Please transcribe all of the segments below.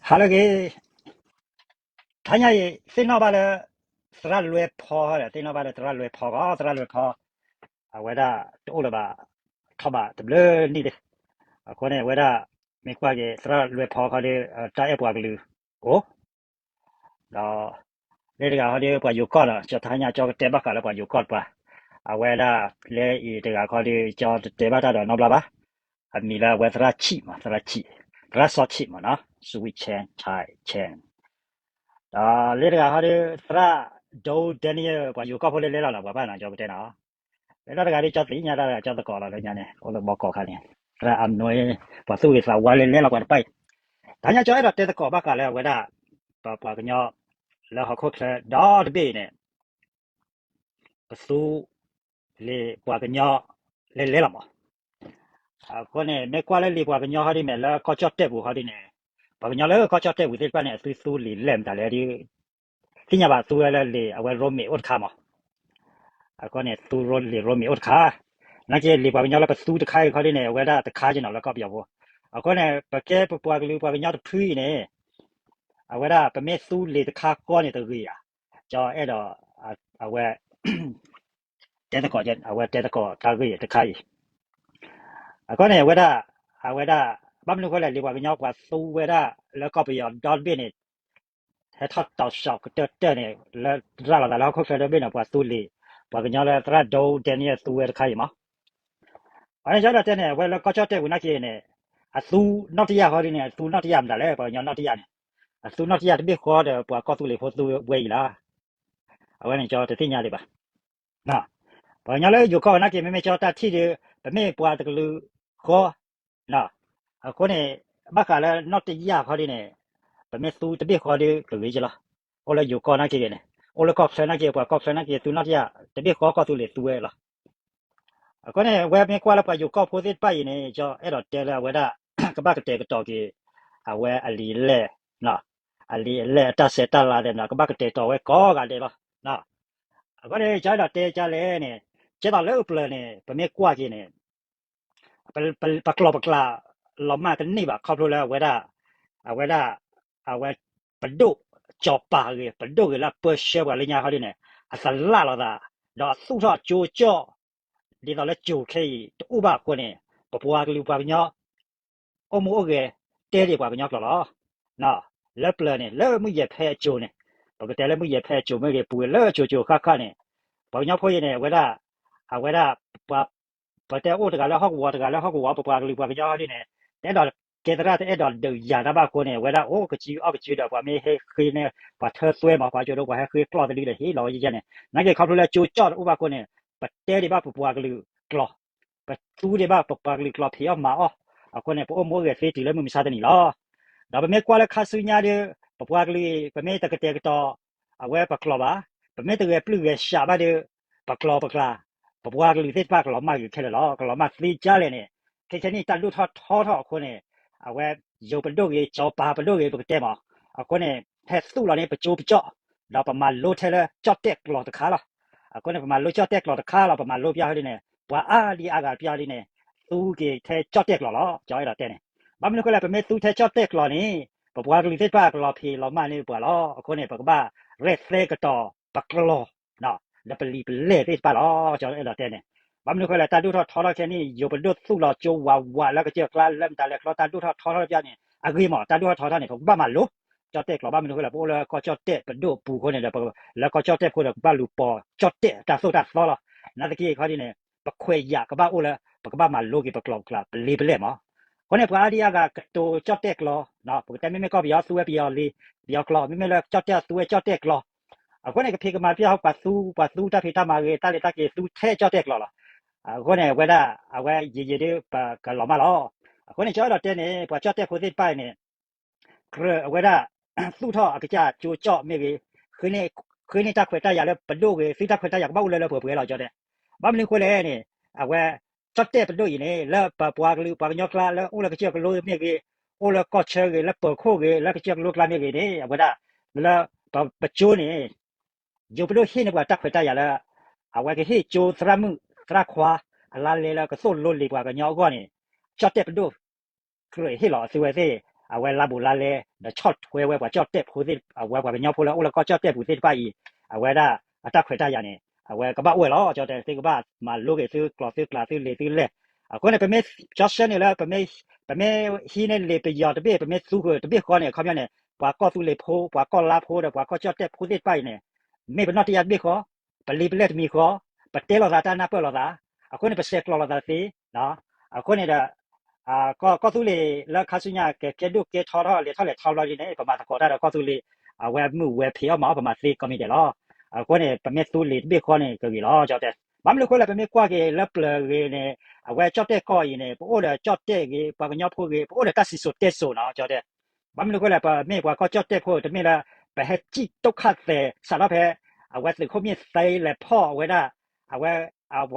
ဟါလၢအဂ့ၤ, တဟါညါအံၤ သ့ၣ်နီၣ်ဘၣ်လၢ သရၣ်လွဲဖီ, သ့ၣ်နီၣ်ဘၣ်လၢသရၣ်လွဲဖီကီး, သရၣ်လွဲဖီ အဝဲဒၣ်တအိၣ်လၢၤဘၣ်, ထီၣ်ဘးတဘျုးနံၣ်လံ. အဃိန့ၣ် အဝဲဒၣ် မ့ၢ်ကွၢ်က့ၤ သရၣ်လွဲဖီခီဒီး တၢ်အဲၣ်ပှၤကလုာ်အိၣ် ဒီး လၢတဂၤခီဒီး ပှၤယိၤကီၢ်ဒီး ကၠီတဟါညါ ကၠီကတဲဘၣ်ဃးလၢပှၤယိၤကီၢ်တပှၤ, အဝဲဒၣ် လၢအံၤတဂၤခီဒီး ကၠီတတဲဘၣ်တၢ်ဒီးနီတဘျီဘၣ်, အမံၤလၢအဝဲသရၣ်ဆံးမး, သရၣ်ဆံး, သရၣ်စီဆံးမးနီၤ, စဝံၣ်ဆဲ, ဆဲ, ဆဲ, ဒီးလၢတဂၤခီဒီး သရၣ်ဒိဒဲနံယၢ် ပှၤယိၤကီၢ်ဖိလၢလဲလီၤနီၤ, ပှၤဘၣ်နီၤ ကၠီကတဲနီၤ, လၢတၢ်တဂၤဒီး ကၠီသ့ၣ်ညါတၢ်တဂၤ ကၠီသကိးလီၤလၢညါန့ၣ် အိၣ်လၢဘီကီးခါန့ၣ်, သရၣ်အနွဲ ပှၤသူၣ်ဂ့ၤသးဝါလၢလဲလီၤပှၤတဖၣ်အံၤ, တဟါညါကၠီအဲၣ်ဒိးတဲသကိးဘၣ်ဃးလၢအဝဲဒၣ် ပပှၤကညီ လၢဟီၣ်ခိၣ်ချၢဒီတဘ့ၣ်အံၤန့ၣ် ပသူလ့ၤပှၤကညီလၢလဲလီၤမး. အဃိန့ၣ် မ့ၢ်ကွၢ်လၢလံာ်ပှၤကညီဟီဒ်န့ၣ် လၢကီၢ်ကၠီၣ်တဲၣ်ပူၤဟီဒ်န့ၣ်, ပှၤကညီလၢကီၢ်ကၠီၣ်တဲၣ်ပူၤသ့ၣ်တဖၣ်န့ၣ် အသုသူလ့ၤလဲၢ်မတၤလဲၣ်ဒီး သ့ၣ်ညါဘၣ်သူဝဲလၢလံာ်အဝဲရိမ့ၤအိၣ်တခါမး. အဃိန့ၣ် သူလ့ၤရိမ့ၤအိၣ်တခါ, နာ်က့လံာ်ပှၤကညီလၢပသူတခါအံၤခီဒ်န့ၣ် အဝဲဒၣ်တခါက့နီၤလၢကီၢ်ပယီၤဖိ. အဃိန့ၣ် ပကဲပပှၤကလုာ်ပှၤကညီတဖုအံၤန့ၣ် အဝဲဒၣ်ပမ့ၢ်သူလ့ၤတခါဃီန့ၣ်တဂ့ၤဧါ, ကၠီအဲၣ်ဒိး အဝဲ တဲသကိး အဝဲတဲသကိးတၢ်ဂ့ၢ်တခါအံၤ. အဃိန့ၣ် အဝဲဒၣ် အဝဲဒၣ် ဘၣ်မနုၤဃိလဲၣ် လံာ်ပှၤကညီပှၤသူဝဲဒၣ်လၢကီၢ်ပယီၤဒီတဘ့ၣ်န့ၣ် ဟဲထီၣ်တီၤစှီးကတၢၢ်တၢၢ်န့ၣ် လၢရၤလီၤသးလၢဟီၣ်ခိၣ်ချၢဒီဘ့ၣ်န့ၣ် ပှၤသူလ့ၤ ပှၤကညီလၢသရၣ်ဒိဒဲနံယၢ်သူဝဲတခါအံၤမး. အဃိန့ၣ် ကၠီအဲၣ်ဒိးတဲန့ၣ် အဝဲလၢကီၢ်ကၠီၣ်တဲၣ်ပူၤနာ်က့န့ၣ် အသူနီၣ်တယၢ်ဃီဒ်န့ၣ် အသူနီၣ်တယၢ်မတၤလဲၣ် ပှၤကညီနီၣ်တယၢ်န့ၣ်, အသူနီၣ်တယၢ်တဘ့ၣ်ဃီဒီးပှၤကီၢ်သူလ့ၤဖိသူဝဲအံၤလီၤ. အဝဲန့ၣ်ကၠီတသ့ၣ်ညါဒံးဘၣ်. ပှၤကညီလၢယိၤကီၢ်နာ်က့ မ့မ့ၢ်ကၠီတၢ်ထံၣ်ဒီး ပမ့ၢ်ပှၤတကလုာ်ဃီ အဃိန့ၣ် ဘၣ်ဃးလၢနီၣ်တယၢ်ဃီဒ်န့ၣ် ပမ့ၢ်သူတဘ့ၣ်ဃီဒီးကဂ့ၤက့လီၤ. အိၣ်လၢယိၤကီၢ်နာ်က့ဂ့ၤန့ၣ် အိၣ်လၢကီၢ်ချၢနာ်က့ ပှၤကီၢ်ချၢနာ်က့ သူနီၣ်တယၢ်တဘ့ၣ်ဃီကီၢ်သူလ့ၤသူဝဲလီၤ. အဃိန့ၣ် ဝဲမ့ၢ်ကွၢ်လၢပှၤယိၤကီၢ်ဖိသ့ၣ်တဖၣ်အံၤန့ၣ် ကၠီအဲၣ်ဒိးတဲလၢအဝဲဒၣ် ကဘၣ်ကတဲာ်ကတီၤက့ၤ အဝဲအလံာ်အလဲၢ် အလံာ်အလဲၢ်အတၢ်ဆဲးတၢ်လၤသ့ၣ်မနီၤ ကဘၣ်ကတဲာ်ကတီၤဝဲကိးဂၤဒဲးလီၤ. အဃိန့ၣ် ကၠီအဲၣ်ဒိးတဲကၠီလဲၣ်န့ၣ် ကဲသိးလၢပျၢၤန့ၣ် ပမ့ၢ်ကွၢ်က့ၤန့ၣ် ပကျိာ်ပကျါ လီၤမၢ်တန့ၢ်ဘၣ် ခီဖျိလၢအဝဲဒၣ် အဝဲဒၣ် အဝဲ ပဒိၣ်ကၠီၤပၤဂ့ၤ ပဒိၣ်ဂ့ၤလၢအပၢဆှၢပှၤလၢညါခီဒ်န့ၣ် အသလၣ်လီၤသး ဒီးအသူၣ်ထီၣ်အကၠိကၠီၣ် ဒ်သိးလၢကၠိၤခဲအံၤ တအိၣ်ဘၣ်အဃိန့ၣ် ပပှၤကလုာ်ပှၤကညီ အိၣ်မူအိၣ်ဂဲၤ တဲဒံးပှၤကညီကျိာ်လီၤ. လၢပျၢၤန့ၣ် လၢမုၢ်ယဲၢ်ဖဲအကၠိၤန့ၣ် ပကတဲလၢမုၢ်ယဲၢ်ဖဲအကၠိၤမ့ၢ်ဂ့ၤ ပူၤလၢကၠိၤကၠိၤဃၣ်ဃၣ်န့ၣ် ပှၤကညီဖိအံၤန့ၣ် အဝဲဒၣ် အဝဲဒၣ် ပှၤ ပတဲအိၣ်တဂၤလၢဟီၣ်ကဝီၤ တဂၤလၢဟီၣ်ကဝီၤ ပပှၤကလုာ်ပှၤကညီဒ်န့ၣ် တအဲၣ်ဒိးကဲသရၣ် တအဲၣ်ဒိးဒုးယၤတၢ်ဘၣ်အဃိန့ၣ် အဝဲဒၣ်အိၣ်ကစုအီၣ်ကစုဒီး ပှၤမ့ၢ်ဟဲဃ့န့ၣ် ပှၤထၢသွဲမး ပှၤကၠိဒိ ပှၤဟဲဃ့ကျီၢ်သဒုဒီး ဟ့ၣ်လီၤဝဲယဲန့ၣ် နာ်က့ခီဖျိလၢကၠိကၠီၣ်တအိၣ်ဘၣ်အဃိန့ၣ် ပတဲဒံးဘၣ်ပပှၤကလုာ်ကျိာ် ပသူဒံးဘၣ်ပပှၤကလုာ်ကျိာ်ဖံးအီၣ်မၤအီၣ် အဃိန့ၣ် ပအိၣ်မူအိၣ်ဂဲၤသ့တုၤလၢမုၢ်မဆါတနံၤလီၤ. ဒီးပမ့ၢ်ကွၢ်လၢခါဆူညါဒီး ပပှၤကလုာ်အံၤ ပမ့ၢ်တကတဲာ်ကတီၤ အဝဲပကျိာ်ဘၣ်, ပမ့ၢ်တဂဲၤပျုၢ်ဂဲၤဆှးဘၣ်ဒီး ပကျိာ်ပကျါ ပပှၤကလုာ်သ့ၣ်တဖၣ်ကလီၤမၢ်ဂ့ၤခဲလၢာ်လီၤ. ကလီၤမၢ်သ့ကၢ်လဲၣ်န့ၣ် ခဲခဲနံၣ်တၢ်ဒိၣ်ထီၣ်ထီထီၣ်အဃိန့ၣ် အဝဲယိၤပဒိၣ်ဂ့ၤ ကၠီၤပၤပဒိၣ်ဂ့ၤ ပကတဲမး အဃိန့ၣ် ဟဲသူၣ်လီၤန့ၣ် ပကၠိပကၠီၣ် ဒီးပမၤလိထဲလၢကၠီၣ်တဲၣ်ကျိာ်တခါလီၤ. အဃိန့ၣ် ပမၤလိကၠီၣ်တဲၣ်ကျိာ်တခါလီၤ ပမၤလိပျၢ်ဟီဒ်န့ၣ် ပှၤအါဒံအါဂၤပျၢ်ဒ်န့ၣ် သူက့ၤထဲကၠီၣ်တဲၣ်ကျိာ်လီၤ ကၠီအဲၣ်ဒိးတဲန့ၣ်. ဘၣ်မနုၤအဃိလဲၣ် ပမ့ၢ်သူထဲကၠီၣ်တဲၣ်ကျိာ်န့ၣ် ပပှၤကလုာ်သ့ၣ်တဖၣ်ကလီၤဖံးလီၤမၢ်န့ၢ်ပှၤလီၤ. အဃိန့ၣ် ပကဘၣ်ရဲၣ်သဲကတီၤပကျိာ် ဒီးပလံာ်ပလဲၢ်သ့ၣ်တဖၣ်လီၤ ကၠီအဲၣ်ဒိးတဲန့ၣ်. ဘၣ်မနုၤအဃိလဲၣ် တၢ်ဒိၣ်ထီၣ်ထီထီၣ်ခဲနံၣ် ယိၤပဒိၣ်သူၣ်လီၤကၠိဝးဝးလၢကစၢၢ်ကျါ လၢမတၤလဲၣ်ကျီ တၢ်ဒိၣ်ထီၣ်ထီထီၣ်ပျၢ်န့ၣ် အဂ့ၤမး တၢ်ဒိၣ်ထီၣ်ထီထီၣ်န့ၣ် ပကဘၣ်မၤလိ ကၠီၣ်တဲၣ်ကျိာ် ဘၣ်မနုၤအဃိလဲၣ် ပအိၣ်လၢကီၢ်ကၠီၣ်တဲၣ်ပဒိၣ်အပူၤအဃိန့ၣ်ဒီး လၢကီၢ်ကၠီၣ်တဲၣ်ဖိဒီး ပကဘၣ်လူၤပိာ်ကၠီၣ်တဲၣ်တၢ်သိၣ်တၢ်သီလီၤ. နာ်သက့ခီဒ်န့ၣ် ပခွဲးယာ်ကဘၣ်အိၣ်လၢ ပကဘၣ်မၤလိက့ၤပကျိာ်ပကျါ ပလံာ်ပလဲၢ်မး. အဃိန့ၣ် ပှၤအါဒံအါဂၤကတိၤကၠီၣ်တဲၣ်ကျိာ် ပကတဲမ့မ့ၢ်ကီၢ်ပယီၤသူဝဲပယီၤလံာ် ပယီၤကျိာ် မ့မ့ၢ်လၢကၠီၣ်တဲၣ်သူဝဲကၠီၣ်တဲၣ်ကျိာ် အဃိန့ၣ် ကဖံးကမၤတၢ်ပှၤသူ ပှၤသူတၢ်ဖံးတၢ်မၤဂ့ၤ တၢ်လဲၤတၢ်က့ၤသူထဲကၠီၣ်တဲၣ်ကျိာ်လီၤ. အဃိန့ၣ် အဝဲဒၣ် အဝဲယံာ်ယံာ်ဒီးပကလီၤမၢ်လီၤ. အဃိန့ၣ် ကၠီအဲၣ်ဒိးတဲန့ၣ် ပှၤကၠီၣ်တဲၣ်ဖိသ့ၣ်တဖၣ်အံၤန့ၣ် ကြၢးအဝဲဒၣ် သူၣ်ထီၣ်အကစၢ်ကၠိကၠီၣ်မ့ၢ်ဂ့ၤ ဃ့န့ၢ်တၢ်ခွဲးတၢ်ယာ်လၢပဒိၣ်ဂ့ၤ သုတၢ်ခွဲးတၢ်ယာ်ကဘၣ်အိၣ်လၢလၢပှဲၤပှဲၤလီၤ ကၠီတဲ. ဘၣ်မနုၤအဃိလဲၣ်န့ၣ် အဝဲ ကၠီၣ်တဲၣ်ပဒိၣ်အံၤန့ၣ် လၢပပှၤကလုာ်ပှၤကညီကျါ လၢအိၣ်လၢကစၢၢ်ကလိမ့ၢ်ဂ့ၤ အိၣ်လၢကီၢ်ဆၢဂ့ၤ လၢပၢၤခိၣ်ဂ့ၤ လၢကစၢၢ်ကလိကျါမ့ၢ်ဂ့ၤန့ၣ် အဝဲဒၣ် လၢပကၠိန့ၣ် ယိၤပဒိၣ်ဟ့ၣ်န့ၢ်ပှၤတၢ်ခွဲးတၢ်ယာ်လၢ အဝဲကဟ့ၣ်ကၠိသရၣ်မုၣ်သရၣ်ခွါ အလါလဲလၢကသိၣ်လိလံၤပှၤကညီအဂီၢ်န့ၣ် ကၠီၣ်တဲၣ်ပဒိၣ် ကြၢးဟ့ၣ်လီၤအသုဝဲသ့ၣ် အဝဲလါဘူးလါလဲ ဒီးဆီၣ်ထွဲဝဲပှၤကၠီၣ်တဲၣ်ဖိသ့ၣ် အဝဲပှၤကညီဖိလၢအိၣ်လၢကီၢ်ကၠီၣ်တဲၣ်ပူၤသ့ၣ်တဖၣ်အံၤ အဝဲဒၣ်အတၢ်ခွဲးတၢ်ယာ်န့ၣ် အဝဲကဘၣ်အိၣ်ဝဲလီၤ ကၠီတဲ သုကဘၣ်မၤလိက့ၤသုကျိာ်သုကျါသုလံာ်သုလဲၢ်, အဃိန့ၣ် ပမ့ၢ်ကၠီဆှၢန့ၣ်လၢ ပမ့ၢ်ဟံးန့ၢ်လံာ်ပယီၤတဘ့ၣ် ပမ့ၢ်သူဃုာ်တဘ့ၣ်ဃီန့ၣ် အခီပညီန့ၣ် ပှၤကီၢ်သူလ့ၤဖိ ပှၤကီၢ်လါဖိဒီးပှၤကီၢ်ကၠီၣ်တဲၣ်ဖိသ့ၣ်တဖၣ်အံၤန့ၣ် မ့ၢ်ပနီၣ်တယၢ်တဘ့ၣ်ဃီ, ပလံာ်ပလဲၢ်တမံၤဃီ, ပတဲလိာ်သးတၢ်နၢ်ပၢၢ်လိာ်သး, အဃိန့ၣ် ပဆဲးကျိးလိာ်သးသ့, အဃိန့ၣ်ဒီး ကီၢ်သူလ့ၤလၢခါဆူညါကကဲဒိၣ်ကဲထီထီၣ်လဲၤထီၣ်လဲၤထီဘျီဒ်န့ၣ် ပမၤသကိးတၢ်ဒီးကီၢ်သူလ့ၤ အဝဲမုၢ်ဝဲဖံးအီၣ်မၤအီၣ် ပမၤသ့ကိးမံၤဒဲးလီၤ. အဃိန့ၣ် ပမ့ၢ်သူလံာ်တဘ့ၣ်ဃီန့ၣ် ကဂ့ၤလီၤ ကၠီတဲ. ဘၣ်မနုၤအဃိလဲၣ် ပမ့ၢ်ကွၢ်က့ၤလၢပျၢၤဂ့ၤန့ၣ် အဝဲကၠီၣ်တဲၣ်ကီၢ်အံၤန့ၣ် ပအိၣ်ဒီးကၠီၣ်တဲၣ်ဂ့ၤ ပှၤကညီဖိဂ့ၤ ပအိၣ်ဒီးတၢ်စံၣ်စိၤတဲစိၤနီၤ ကၠီတဲ. ဘၣ်မနုၤအဃိလဲၣ် ပမ့ၢ်ပှၤကီၢ်ကၠီၣ်တဲၣ်ဖိ တမ့ၢ်လၢ ပဟဲစံၣ်တိၢ်ခၣ်သဲး စးထီၣ်ဖဲ အဝဲသုးခိၣ်မ့ၢ်သံလဲၤဖီၣ်အဝဲဒၣ် အဝဲ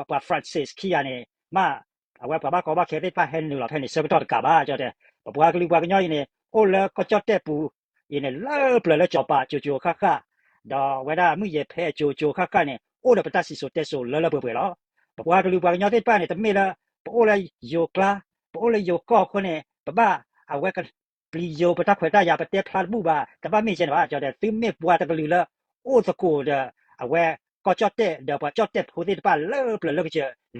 ပှၤ Francis ခံဂၤန့ၣ် မ့ၢ် အဝဲပှၤဘၣ်ကီဘၣ်ခဲသ့ၣ်တဖၣ်ဟဲနုာ်လီၤဖဲန့ၣ် ဆၢကတီၢ်တကးဘၣ် ကၠီတဲ. ပပှၤကလုာ်ပှၤကညီအံၤန့ၣ် အိၣ်လၢကီၢ်ကၠီၣ်တဲၣ်ပူၤအံၤန့ၣ် လၢပျၢၤလၢကၠီၤပၤကၠိၤကၠိၤဃၣ်ဃၣ်, ဒီးအဝဲဒၣ်မုၢ်ယဲၤဖဲကၠိၤကၠိၤဃၣ်ဃၣ်န့ၣ် အိၣ်ဒီးပတၢ်စံၣ်စိၤတဲစိၤလၢလၢပှဲၤပှဲၤလီၤ. ပပှၤကလုာ်ပှၤကညီသ့ၣ်တဖၣ်န့ၣ် တမ့ၢ်လၢ ပအိၣ်လၢယိၤကျါ, ပအိၣ်လၢယိၤကီၢ်အဃိန့ၣ် ပဘၣ်အဝဲ ပျံၤယိၤပတၢ်ခွဲးတၢ်ယာ် ပတဲဖျါတဘူၣ်ဘၣ် တဘၣ်မ့ၢ်ကဲန့ၣ်ဘၣ် ကၠီတဲ. သုမ့ၢ်ပှၤတကလုာ်လၢ အိၣ်သကိးဒီး အဝဲကီၢ်ကၠီၣ်တဲၣ်ဒီးပှၤကၠီၣ်တဲၣ်ဖိသ့ၣ်တဖၣ်လၢပျၢၤလၢကစၢၢ်လံၤလံၤ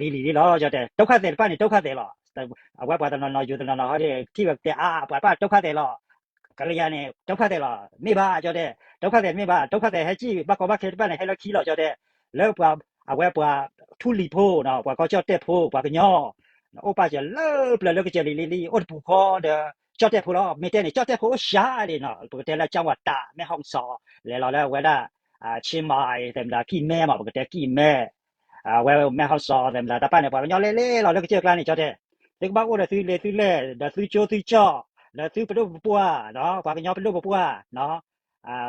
လံလီၤ ကၠီတဲ. တိၢ်ခၣ်သဲးတဖၣ်န့ၣ် တိၢ်ခၣ်သဲးလီၤ. အဝဲပှၤတနီၤနီၤယိၤတနီၤနီၤဟီဒီး ထံၣ်ဝဲကတဲအါ ပှၤတဖၣ်တိၢ်ခၣ်သဲးလီၤ. ကလံၤယၤန့ၣ် တိၢ်ခၣ်သဲးလီၤ မ့ၢ်ဘၣ် ကၠီတဲ. တိၢ်ခၣ်သဲးတမ့ၢ်ဘၣ် တိၢ်ခၣ်သဲးဟဲစံၣ်ဘၣ်ကီဘၣ်ခဲတဖၣ်န့ၣ် ဟဲလၢခံလီၤ ကၠီတဲ. လၢပှၤ အဝဲပှၤထူလံၤဖိနီၤ ပှၤကီၢ်ကၠီၣ်တဲၣ်ဖိ ပှၤကညီ အိၣ်ပာ်စၢၤလၢပျၢၤလၢကစၢၢ်လံၤလံၤလံၤ အိၣ်တပူၤဃီဒီး ကၠီၣ်တဲၣ်ဖိလီၤ. မ့ၢ်တဲန့ၣ် ကၠီၣ်တဲၣ်ဖိအိၣ်စှၤဒံးနီၤ ပကတဲလၢကၠၢဝၤတၢ် မဲၣ်ဟီၣ်စီၤ လဲၤလီၤလၢအဝဲဒၣ် ဆ့မၤအံၤ သဲမတၤကံၢ်မဲမး ပကတဲကံၢ်မဲ အဝဲမဲၣ်ဟီၣ်စီၤ သဲမတၤတၢ်ပၢ်န့ၣ် ပှၤကညီလဲၤလဲၤလီၤလၢကစၢၢ်ကျါန့ၣ် ကၠီတဲ. သုကဘၣ်အိၣ်ဒီးသုလံာ်သုလဲၢ် ဒီးသုကၠိသုကၠီၣ် ဒီးသုပဒိၣ်ပပှၢ် ပှၤကညီပဒိၣ်ပပှၢ်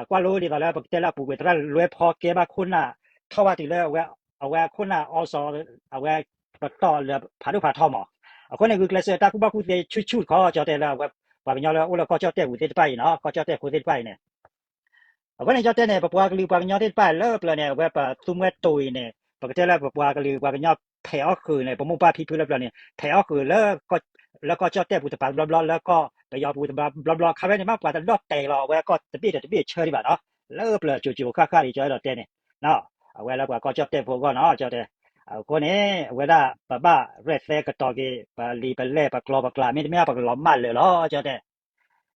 ကွၢ်လိဒ်သိးလၢပကတဲလၢအပူၤကွံာ် သရၣ်လွဲဖီကဲဘၣ်ခိၣ်နၢ် ထီၣ်ဘၣ်တုၤလၢ အဝဲခိၣ်နၢ်အီစီၤ အဝဲပတီၢ်လၢဖးဒိၣ်ဖးထီမး. အဃိန့ၣ် ဂုာ်ကျဲးစၢးတၢ်ကူၣ်ဘၣ်ကူၣ်သ့ဆူၣ်ဆူၣ်တခီ ကၠီတဲလၢအဝဲ ပှၤကညီလၢအိၣ်လၢကီၢ်ကၠီၣ်တဲၣ်ပူၤသ့ၣ်တဖၣ်အံၤနီၤ ကီၢ်ကၠီၣ်တဲၣ်ဖိသ့ၣ်တဖၣ်အံၤန့ၣ် အဃိန့ၣ် ကၠီတဲန့ၣ် ပပှၤကလုာ်ပှၤကညီသ့ၣ်တဖၣ်လၢပျၢၤန့ၣ် အဝဲပသူမွဲတိၤအံၤန့ၣ် ပကတဲလၢပပှၤကလုာ်ပှၤကညီဖဲးအီၣ်ဃုာ်န့ၣ် ပမိၢ်ပၢ်ဖံဖုလၢပျၢၤန့ၣ် ဖဲးအီၣ်ဃုာ်လၢ လၢကီၢ်ကၠီၣ်တဲၣ်ပူၤတပၤတဘျီဘျီ လၢကီၢ်ပယီၤပူၤတဘျီဘျီ ခါဖဲန့ၣ်မး ပှၤတဒီၣ်တဲာ်လီၤ အဝဲကီၢ်တဘ့ၣ်ဒီးတဘ့ၣ်ဆၢဒံးဘၣ်နီၤ လၢပျၢၤကၠိၤကၠိၤဃၣ်ဃၣ်ဒံး ကၠီအဲၣ်ဒိးတဲန့ၣ် အဝဲလၢပှၤကီၢ်ကၠီၣ်တဲၣ်ဖိအဂီၢ်နီၤ ကၠီတဲ. အဃိန့ၣ် အဝဲဒၣ်ပဘၣ်ရဲၣ်သဲကတီၤက့ၤ ပလံာ်ပလဲၢ်ပကျိာ်ပကျါ မ့တမ့ၢ်ပကလီၤမၢ်လၢာ်လီၤ ကၠီတဲ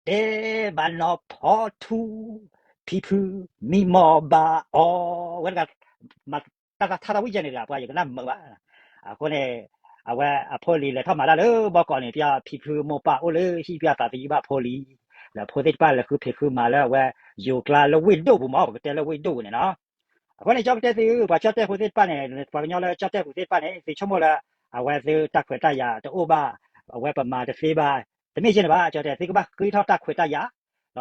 တဲဘၣ်နီၢ်ဖီထူ ဖံဖု မံမီၢ်ဘၣ်အီၤ ဝဲတဂၤ မၤတၢ်သးထါတၢ်ဝံၣ်ယဲန့ၣ်တဂၤ ပှၤယကနၣ်မုာ်ဘၣ်. အဃိန့ၣ် အဝဲအဖိလံၤလဲၤထီၣ်မၤတၢ်လၢဘီကီးန့ၣ် ပျၢ်ဖံဖုမိၢ်ပၢ်အိၣ်လၢဟံၣ်ပျၢ်သးသယုၢ်ဘၣ်ဖိလံၤ ဒီးဖိသ့ၣ်တဖၣ်လဲၤဃုဖံးဃုမၤလၢအဝဲယိၤကျါလၢဝ့ၢ်ဒိၣ်ပူၤမး ပကတဲလၢဝ့ၢ်ဒိၣ်ပူၤန့ၣ်နီၤ. အဃိန့ၣ် ကၠီကတဲသု ပှၤကၠီၣ်တဲၣ်ဖိသ့ၣ်တဖၣ်န့ၣ် ပှၤကညီလၢကၠီၣ်တဲၣ်ဖိသ့ၣ်တဖၣ်န့ၣ် သုဆိကမိၣ်လၢ အဝဲသုတၢ်ခွဲးတၢ်ယာ်တအိၣ်ဘၣ် အဝဲပမၤတသ့ဘၣ် တမ့ၢ်ယဲန့ၣ်ဘၣ် ကၠီတဲ သုကဘၣ်ဃ့ထီၣ်တၢ်ခွဲးတၢ်ယာ်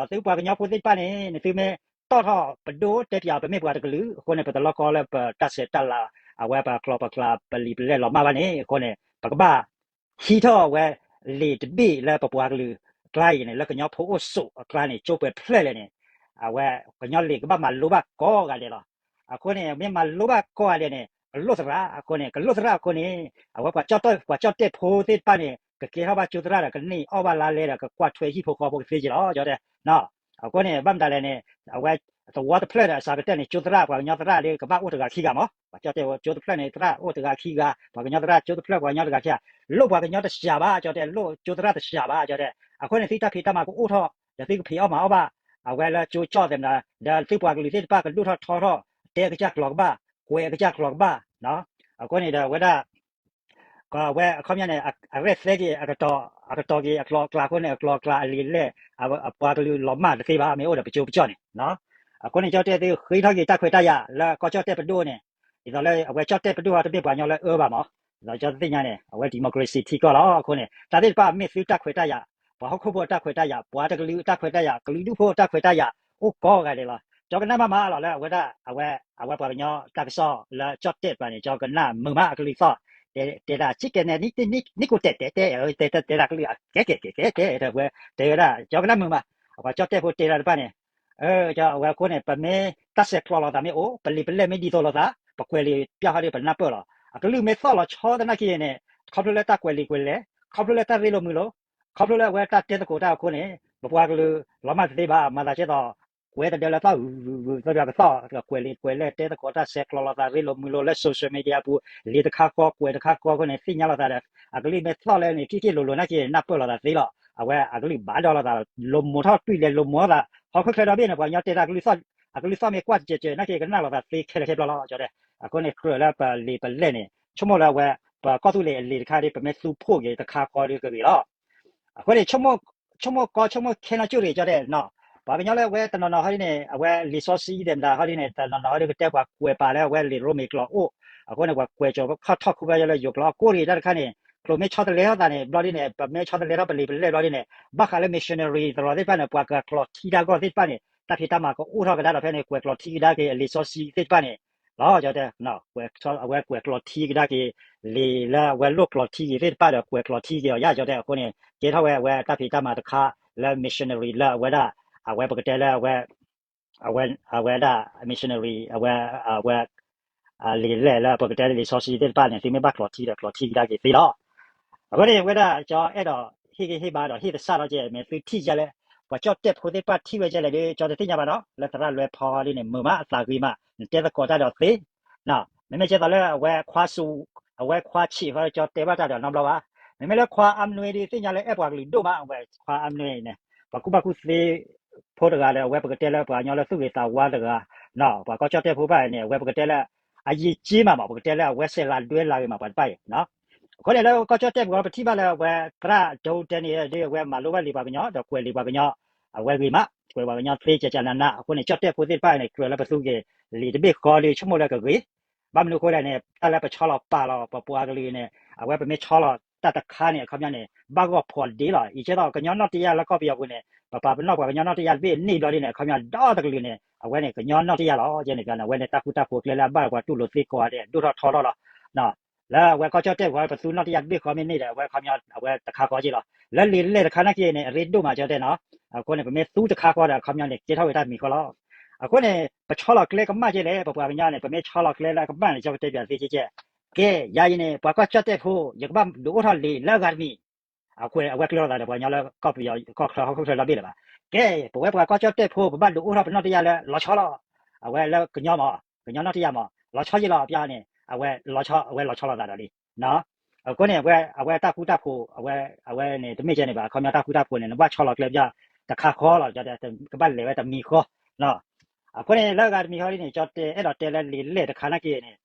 ဒီးသုပှၤကညီဖိသ့ၣ်တဖၣ်န့ၣ် နသုမ့ၢ်တီၣ်ထီၣ်ပဒိတဲပၠး ပမ့ၢ်ပှၤတကလုာ်အဃိန့ၣ် ပတလီၢ်ကီလၢပတၢ်ဆဲးတၢ်လၤ အဝဲပကျိာ်ပကျါပလံာ်ပလဲၢ်လီၤမၢ်ဘၣ်န့ၣ် အဃိန့ၣ် ပကဘၣ် ဟံးထီၣ်ဝဲ လံာ်တဘ့ၣ်လၢပပှၤကလုာ်အကျါအံၤန့ၣ် လၢကညီဖိအိၣ်ဆိးအကျါန့ၣ် ကၠိပှဲၤဖျၢၣ်လဲၣ်န့ၣ် အဝဲကညီလံာ်ကဘၣ်မၤလိဘၣ်ကိးဂၤဒဲးလီၤ. အဃိန့ၣ် မ့ၢ်မၤလိဘၣ်ကိးဂၤဒဲးန့ၣ် ကလိၣ်သရၣ်အဃိန့ၣ် ကလိၣ်သရၣ်အဃိန့ၣ် အဝဲပှၤကၠီၣ်တဲၣ်ဖိသ့ၣ်တဖၣ်န့ၣ် ကကဲထီၣ်ဘၣ်ကၠိသရၣ်ဒီး ကန့ၢ်အီၣ်ဘၣ်လါလဲဒီး ကကွၢ်ထွဲဟံၣ်ဖိဃီဖိကသ့က့ၤလီၤ ကၠီတဲ. အဃိန့ၣ် ဘၣ်မတၤလဲၣ်န့ၣ် အဝဲ သဝီတဖျၢၣ်ဒီးအစှၤကတၢၢ်န့ၣ် ကၠိသရၣ်ပှၤကညီသရၣ်ဒီး ကဘၣ်အိၣ်တဂၤခံဂၤမး ပှၤကၠီၣ်တဲၣ်ဖိကၠိတဖျၢၣ်န့ၣ် သရၣ်အိၣ်တဂၤခံဂၤ ပှၤကညီသရၣ်ကၠိတဖျၢၣ်ပှၤကညီတဂၤခံဂၤ လိၣ်ပှၤကညီတစှၤဘၣ် ကၠီတဲ လိၣ်ကၠိသရၣ်တစှၤဘၣ် ကၠီတဲ. အဃိန့ၣ် သုတၢ်ဖံးတၢ်မၤကအိၣ်ထီၣ် ဒီးသုကဖံးအီၣ်မၤအီၣ်ဘၣ် အဝဲလၢကၠိကၠီၣ်သဲးမတၤ ဒီးသုပှၤကလုာ်သ့ၣ်တဖၣ်ကဒိၣ်ထီၣ်ထီထီၣ် တဲအကစၢ်ကျိာ်ကဘၣ် ကွဲးအကစၢ်ကျိာ်ကဘၣ် အဃိန့ၣ်ဒီးအဝဲဒၣ် အဝဲအခီပညီန့ၣ် အရဲၣ်သဲက့ၤ အကတီၤက့ၤအကျိာ်အကျါအဃိန့ၣ် အကျိာ်အကျါအလံာ်လဲၢ် အပှၤကလုာ်လီၤမၢ်တသ့ဘၣ် မ့ၢ်အိၣ်ဒီးပကၠိပကၠီၣ်န့ၣ်. အဃိန့ၣ် ကၠီတဲသုဃ့ထီၣ်က့ၤတၢ်ခွဲးတၢ်ယာ်လၢကီၢ်ကၠီၣ်တဲၣ်ပဒိၣ်န့ၣ် ဒ်သိးလၢအဝဲကၠီၣ်တဲၣ်ပဒိၣ်ဟီတမ့ၢ်ပှၤကညီလၢအၢဘၣ်မး ဒ်သိးကၠီသ့ၣ်ညါန့ၣ် အဝဲ democracy ထံကီၢ်လီၤ. အဃိန့ၣ် တၢ်သ့ၣ်တဖၣ်မ့ၢ်သုတၢ်ခွဲးတၢ်ယာ် ပှၤဟီၣ်ခိၣ်ဖိတၢ်ခွဲးတၢ်ယာ် ပှၤတကလုာ်တၢ်ခွဲးတၢ်ယာ် ကလုာ်ဒူၣ်ဖိတၢ်ခွဲးတၢ်ယာ် အိၣ်ကိးဂၤဒဲးလီၤ. ကၠီကနၣ်မးမးလီၤလၢအဝဲဒၣ် အဝဲ အဝဲပှၤကညီတၢ်ကစီၣ်လၢကၠီၣ်တဲၣ်တဖၣ်န့ၣ် ကၠီကနၣ်မုာ်မးအကလုၢ်သီၣ် တဲဒၣ် ဆံကဲနဲၣ် နံၣ်ကိၣ်တဲာ်တဲာ်တဲာ် တဲတဲတဲဒၣ်ကလုၢ်အကဲကဲကဲကဲတဲ တဲဝဲ တဲဝဲဒၣ် ကၠီကနၣ်မုာ်မး ပှၤကၠီၣ်တဲၣ်ဖိတဲတၢ်တဖၣ်န့ၣ် အဝဲအဃိန့ၣ် ပမ့ၢ်တၢ်ဆဲးကျိးလိာ်သးမ့ၢ်အိၣ် ပလံာ်ပလဲၢ်မ့ၢ်ဒ်သိးလိာ်သး ပကွဲးလံာ်ပျၢ်ဃီဒီးပနၢ်ပၢၢ်လီၤ. အကလုၢ်မ့ၢ်သီၣ်လီၤဆီသနာ်က့န့ၣ် ခီဖျိလၢတၢ်ကွဲးလံာ်ကွဲးလဲၢ် ခီဖျိလၢတၢ်ရ့လိာ်မုာ်လိာ် ခီဖျိလၢအဝဲတၢ်တဲသကိးတၢ်အဃိန့ၣ် ပပှၤကလုာ်လီၤမၢ်တသ့ဘၣ် မၤသးကဲသိး ကွဲးတဒၢလၢသီၣ်ဂုၤဂုၤသီၣ်ဒီးကသီၣ် ကွဲးလံာ်ကွဲးလဲၢ်တဲသကိးတၢ်ဆဲးကျိးလိာ်သးရ့လိာ်မုာ်လိာ်လၢ social media အပူၤ လံာ်တခါဃီ ကွဲးတခါဃီအဃိန့ၣ် သ့ၣ်ညါလိာ်သးဒီး အကလုၢ်မ့ၢ်သီၣ်လၢန့ၣ် က့ၣ်က့ၣ်လိၤလိၤနာ်က့ နၢ်ပၢၢ်လိာ်သးသ့လီၤ. အဝဲအကလုၢ်ဘၣ်ဒီးလိာ်သး လိာ်မိၤထီၣ်တွံၢ်လဲၤလိာ်မိၤသး ဟီၣ်ခိၣ်ချၢဒီဘ့ၣ်န့ၣ် ပှၤကညီတဲတၢ်ကလုၢ်သီၣ် အကလုၢ်သီၣ်မ့ၢ်ကွၢ်ကဲးကဲးနာ်က့ ကနၣ်လိာ်သးသ့ခဲလၢာ်ခဲဆ့လီၤ ကၠီတဲ. အဃိန့ၣ် ကြၢးလၢပလံာ်ပလဲၢ်န့ၣ် ဆိကမိၣ်လၢအဝဲ ပကီၢ်သူလ့ၤအလံာ်တခါဒီး ပမ့ၢ်သူဖှိၣ်က့ၤတခါဃီဒီးကဂ့ၤလီၤ. အဃိန့ၣ် ဆိကမိၣ်ကီ ဆိကမိၣ်ခဲနီၢ်ကၠိၣ်ရ့ၣ် ကၠီတဲနီၤ ပှၤကညီလၢအဝဲတနီၤနီၤဟီဒ်န့ၣ် အဝဲလံာ်စီဆှံသ့ၣ်မတၤဟီဒ်န့ၣ် တနီၤနီၤဟီဒ်ကတဲပှၤကွဲးပာ်လၢအဝဲလံာ်ရိမ့ၤကျိာ်အိၣ် အဃိန့ၣ် ပှၤကွဲးကၠီၤခီၣ်ထီၣ်ခူဖဲလၢယိၤကျိာ်အကိၣ်ရ့ၣ်တၢ်တခါန့ၣ် ကျိၤမ့ၢ်ဆီတလဲထီၣ်သးန့ၣ် ဘျီဒ်န့ၣ် ပမ့ၢ်ဆီတလဲထီၣ်ပလံာ်ပလဲၢ်ဘျီဒ်န့ၣ် ဘၣ်ဃးလၢ missionary သရိာ်သ့ၣ်တဖၣ်န့ၣ် ပှၤကကျိးထံတၢ်ဂီၢ်သ့ၣ်တဖၣ်န့ၣ် တၢ်ဖံးတၢ်မၤကအိၣ်ထီၣ်ကဒါဒီးဖဲန့ၣ် ကွဲးကျိးထံကဒါက့ၤအလံာ်စီဆှံသ့ၣ်တဖၣ်န့ၣ် လီၤ ကၠီတဲ အဝဲကွဲးကျိးထံကဒါက့ၤ လံာ်လၢအဝဲလိၣ်ကျိးထံက့ၤသ့ၣ်တဖၣ်ဒီး ကွဲးကျိးထံက့ၤအီၤယါ ကၠီတဲ. အဃိန့ၣ် ကဲထီၣ်ဝဲအဝဲတၢ်ဖံးတၢ်မၤတခါ လၢ missionary လၢအဝဲဒၣ် အဝဲပကတဲလၢအဝဲ အဝဲဒၣ် missionary အဝဲ အဝဲ လံာ်လဲၢ်လၢပကတဲလၢလံာ်စီဆှံသ့ၣ်တဖၣ်န့ၣ် သုမ့ၢ်ဘၣ်ကျိးထံဒီး ကျိးထံကဒါက့ၤသ့လီၤ. အဃိန့ၣ် အဝဲဒၣ်ကၠီအဲၣ်ဒိးဟ့ၣ်ဂံၢ်ဟ့ၣ်ဘါဒီးဟ့ၣ်သဆၣ်ထီၣ်ကဲ မ့ၢ်သုထံၣ်ယါလၢ ပှၤကၠီၣ်တဲၣ်ဖိသ့ၣ်တဖၣ်ထံၣ်ဝဲကဲလဲၣ်ဒီး ကၠီတသ့ၣ်ညါဘၣ်နီၤ လၢသရၣ်လွဲဖီဒ်န့ၣ် မုာ်မး အသးဂ့ၤမး နတဲသကိးတၢ်ဒီးသ့ မ့မ့ၢ်ကဲသိးလၢအဝဲခွါဆူ အဝဲခွါဆံးဃီ ကၠီတဲဘၣ်တၢ်ဒီးနီတဘျီဘၣ်. မ့မ့ၢ်လၢခွါအမနွဲဒီး သ့ၣ်ညါလၢအဲၣ်ပှၤကလုာ်ဒိၣ်မး အဝဲခွါအမနွဲန့ၣ် ပှၤကူၣ်ဘၣ်ကူၣ်သ့ဖိတဂၤဒီး အဝဲပကတဲလၢပှၤကညီလၢသူၣ်ဂ့ၤသးဝါတဂၤ ပှၤကီၢ်ကၠီၣ်တဲၣ်ဖိဘၣ်န့ၣ် အဝဲပကတဲလၢ အယံာ်က့မးမး ပကတဲလၢအဝဲစဲးလၤဒွဲလၤဂ့ၤမး ပှၤတဖၣ်အံၤ အဃိန့ၣ်လၢကီၢ်ကၠီၣ်တဲၣ်ပူၤ ပထံၣ်ဘၣ်လၢအဝဲသရၣ်ဒိတဲန့ၣ်ဒီး အဝဲမၤလိဘၣ်လံာ်ပှၤကညီ ဒီးကွဲးလံာ်ပှၤကညီ အဝဲဂ့ၤမး ကွဲးပှၤကညီသ့ကကနန အဃိန့ၣ် ကၠီၣ်တဲၣ်ဖိသ့ၣ်တဖၣ်န့ၣ် ကြၢးလၢပသူက့ၤလံာ်တဘ့ၣ်ဃီဒီး ဆိကမိၣ်လၢကဂ့ၤ ဘၣ်မနုၤအဃိလဲၣ်န့ၣ် တၢ်လၢပဆီလီၤပာ်လီၤ ပပှၤကလုာ်န့ၣ် အဝဲပမ့ၢ်ဆီလီၤတၢ်တခါန့ၣ် အခီပညီန့ၣ် ဘၣ်ဂီၢ်ဖှီၣ်ဒ့လီၤ. ယကဲသိးကညီနီၣ်တယၢ်လၢကီၢ်ပယီၤပူၤန့ၣ် ပပာ်ပနီၣ်ပှၤကညီနီၣ်တယၢ်တဘ့ၣ်န့ၣ်ဘျီဒ်န့ၣ် အခီပညီဒီတကလုာ်န့ၣ် အဝဲန့ၣ် ကညီနီၣ်တယၢ်လီၤ. ယဲန့ၣ် အဝဲန့ၣ် တၢ်ဃူတၢ်ဖိးကျဲလၢအဘၣ်ပှၤတူၢ်လိာ်သ့ကိးဂၤဒဲး ဒိၣ်ထီၣ်ထီထီၣ်လီၤ. လၢအဝဲကီၢ်ကၠီၣ်တဲၣ်ပူၤ ပသူနီၣ်တယၢ်တဘ့ၣ်ဃီမ့ၢ်န့ၢ်ဒီး အဝဲအခီပညီ အဝဲတခါဃီက့လီၤ. လၢလံာ်လဲၢ်တခါနာ်က့န့ၣ် အရ့ဒိၣ်မး ကၠီၣ်တဲၣ်နီၤ. အဃိန့ၣ် ပမ့ၢ်သူတခါဃီဒီး အခီပညီန့ၣ် ကဲထီၣ်ဝဲတၢ်မံၤဃီလီၤ. အဃိန့ၣ် ပဆီလီၤကျဲကမၣ်ကဲလဲၣ် ပပှၤကညီန့ၣ် ပမ့ၢ်ဆီလီၤကျဲလၢအကမၣ်န့ၣ် ကၠီၣ်တဲၣ်ပျးသ့ကဲကဲ ကဲ ယၤအံၤန့ၣ် ပှၤကီၢ်ကၠီၣ်တဲၣ်ဖိ ယကဘၣ်ဒုးအိၣ်ထီၣ်လံာ်လၢအဂၤတမံၤ အဝဲကွဲးလီၤသးဒီးပှၤကညီလၢကီၢ်ပယီၤ ကီၢ်ချၢဟီၣ်ခိၣ်ချၢဒီဘ့ၣ်လၢၤဘၣ်. ကဲ ပဝဲပှၤကီၢ်ကၠီၣ်တဲၣ်ဖိ ပဘၣ်ဒုးအိၣ်ထီၣ်ပနီၣ်တယၢ်လၢလီၤဆီလီၤ. အဝဲလၢကညီမး ကညီနီၣ်တယၢ်မး လီၤဆီယ့လီၤ ပျၢ်န့ၣ် အဝဲလီၤဆီ အဝဲလီၤဆီလိာ်သးဒီးလံ. အဃိန့ၣ် အဝဲတၢ်ဃူတၢ်ဖိး အဝဲန့ၣ် တမ့ၢ်ကဲန့ၣ်ဘၣ် အခီပညီတၢ်ဃူတၢ်ဖိးန့ၣ် နဘၣ်ဆီလီၤကျဲပျၢ်တခါဃီလီၤ ကဘၣ်လဲၤဝဲတမံၤဃီ အဃိန့ၣ်လၢအဂၤတမံၤဃီဒ်န့ၣ် ကၠီၣ်တဲၣ်အဲၣ်ဒိးတဲလၢလံာ်လဲၢ်တခါနာ်က့န့ၣ်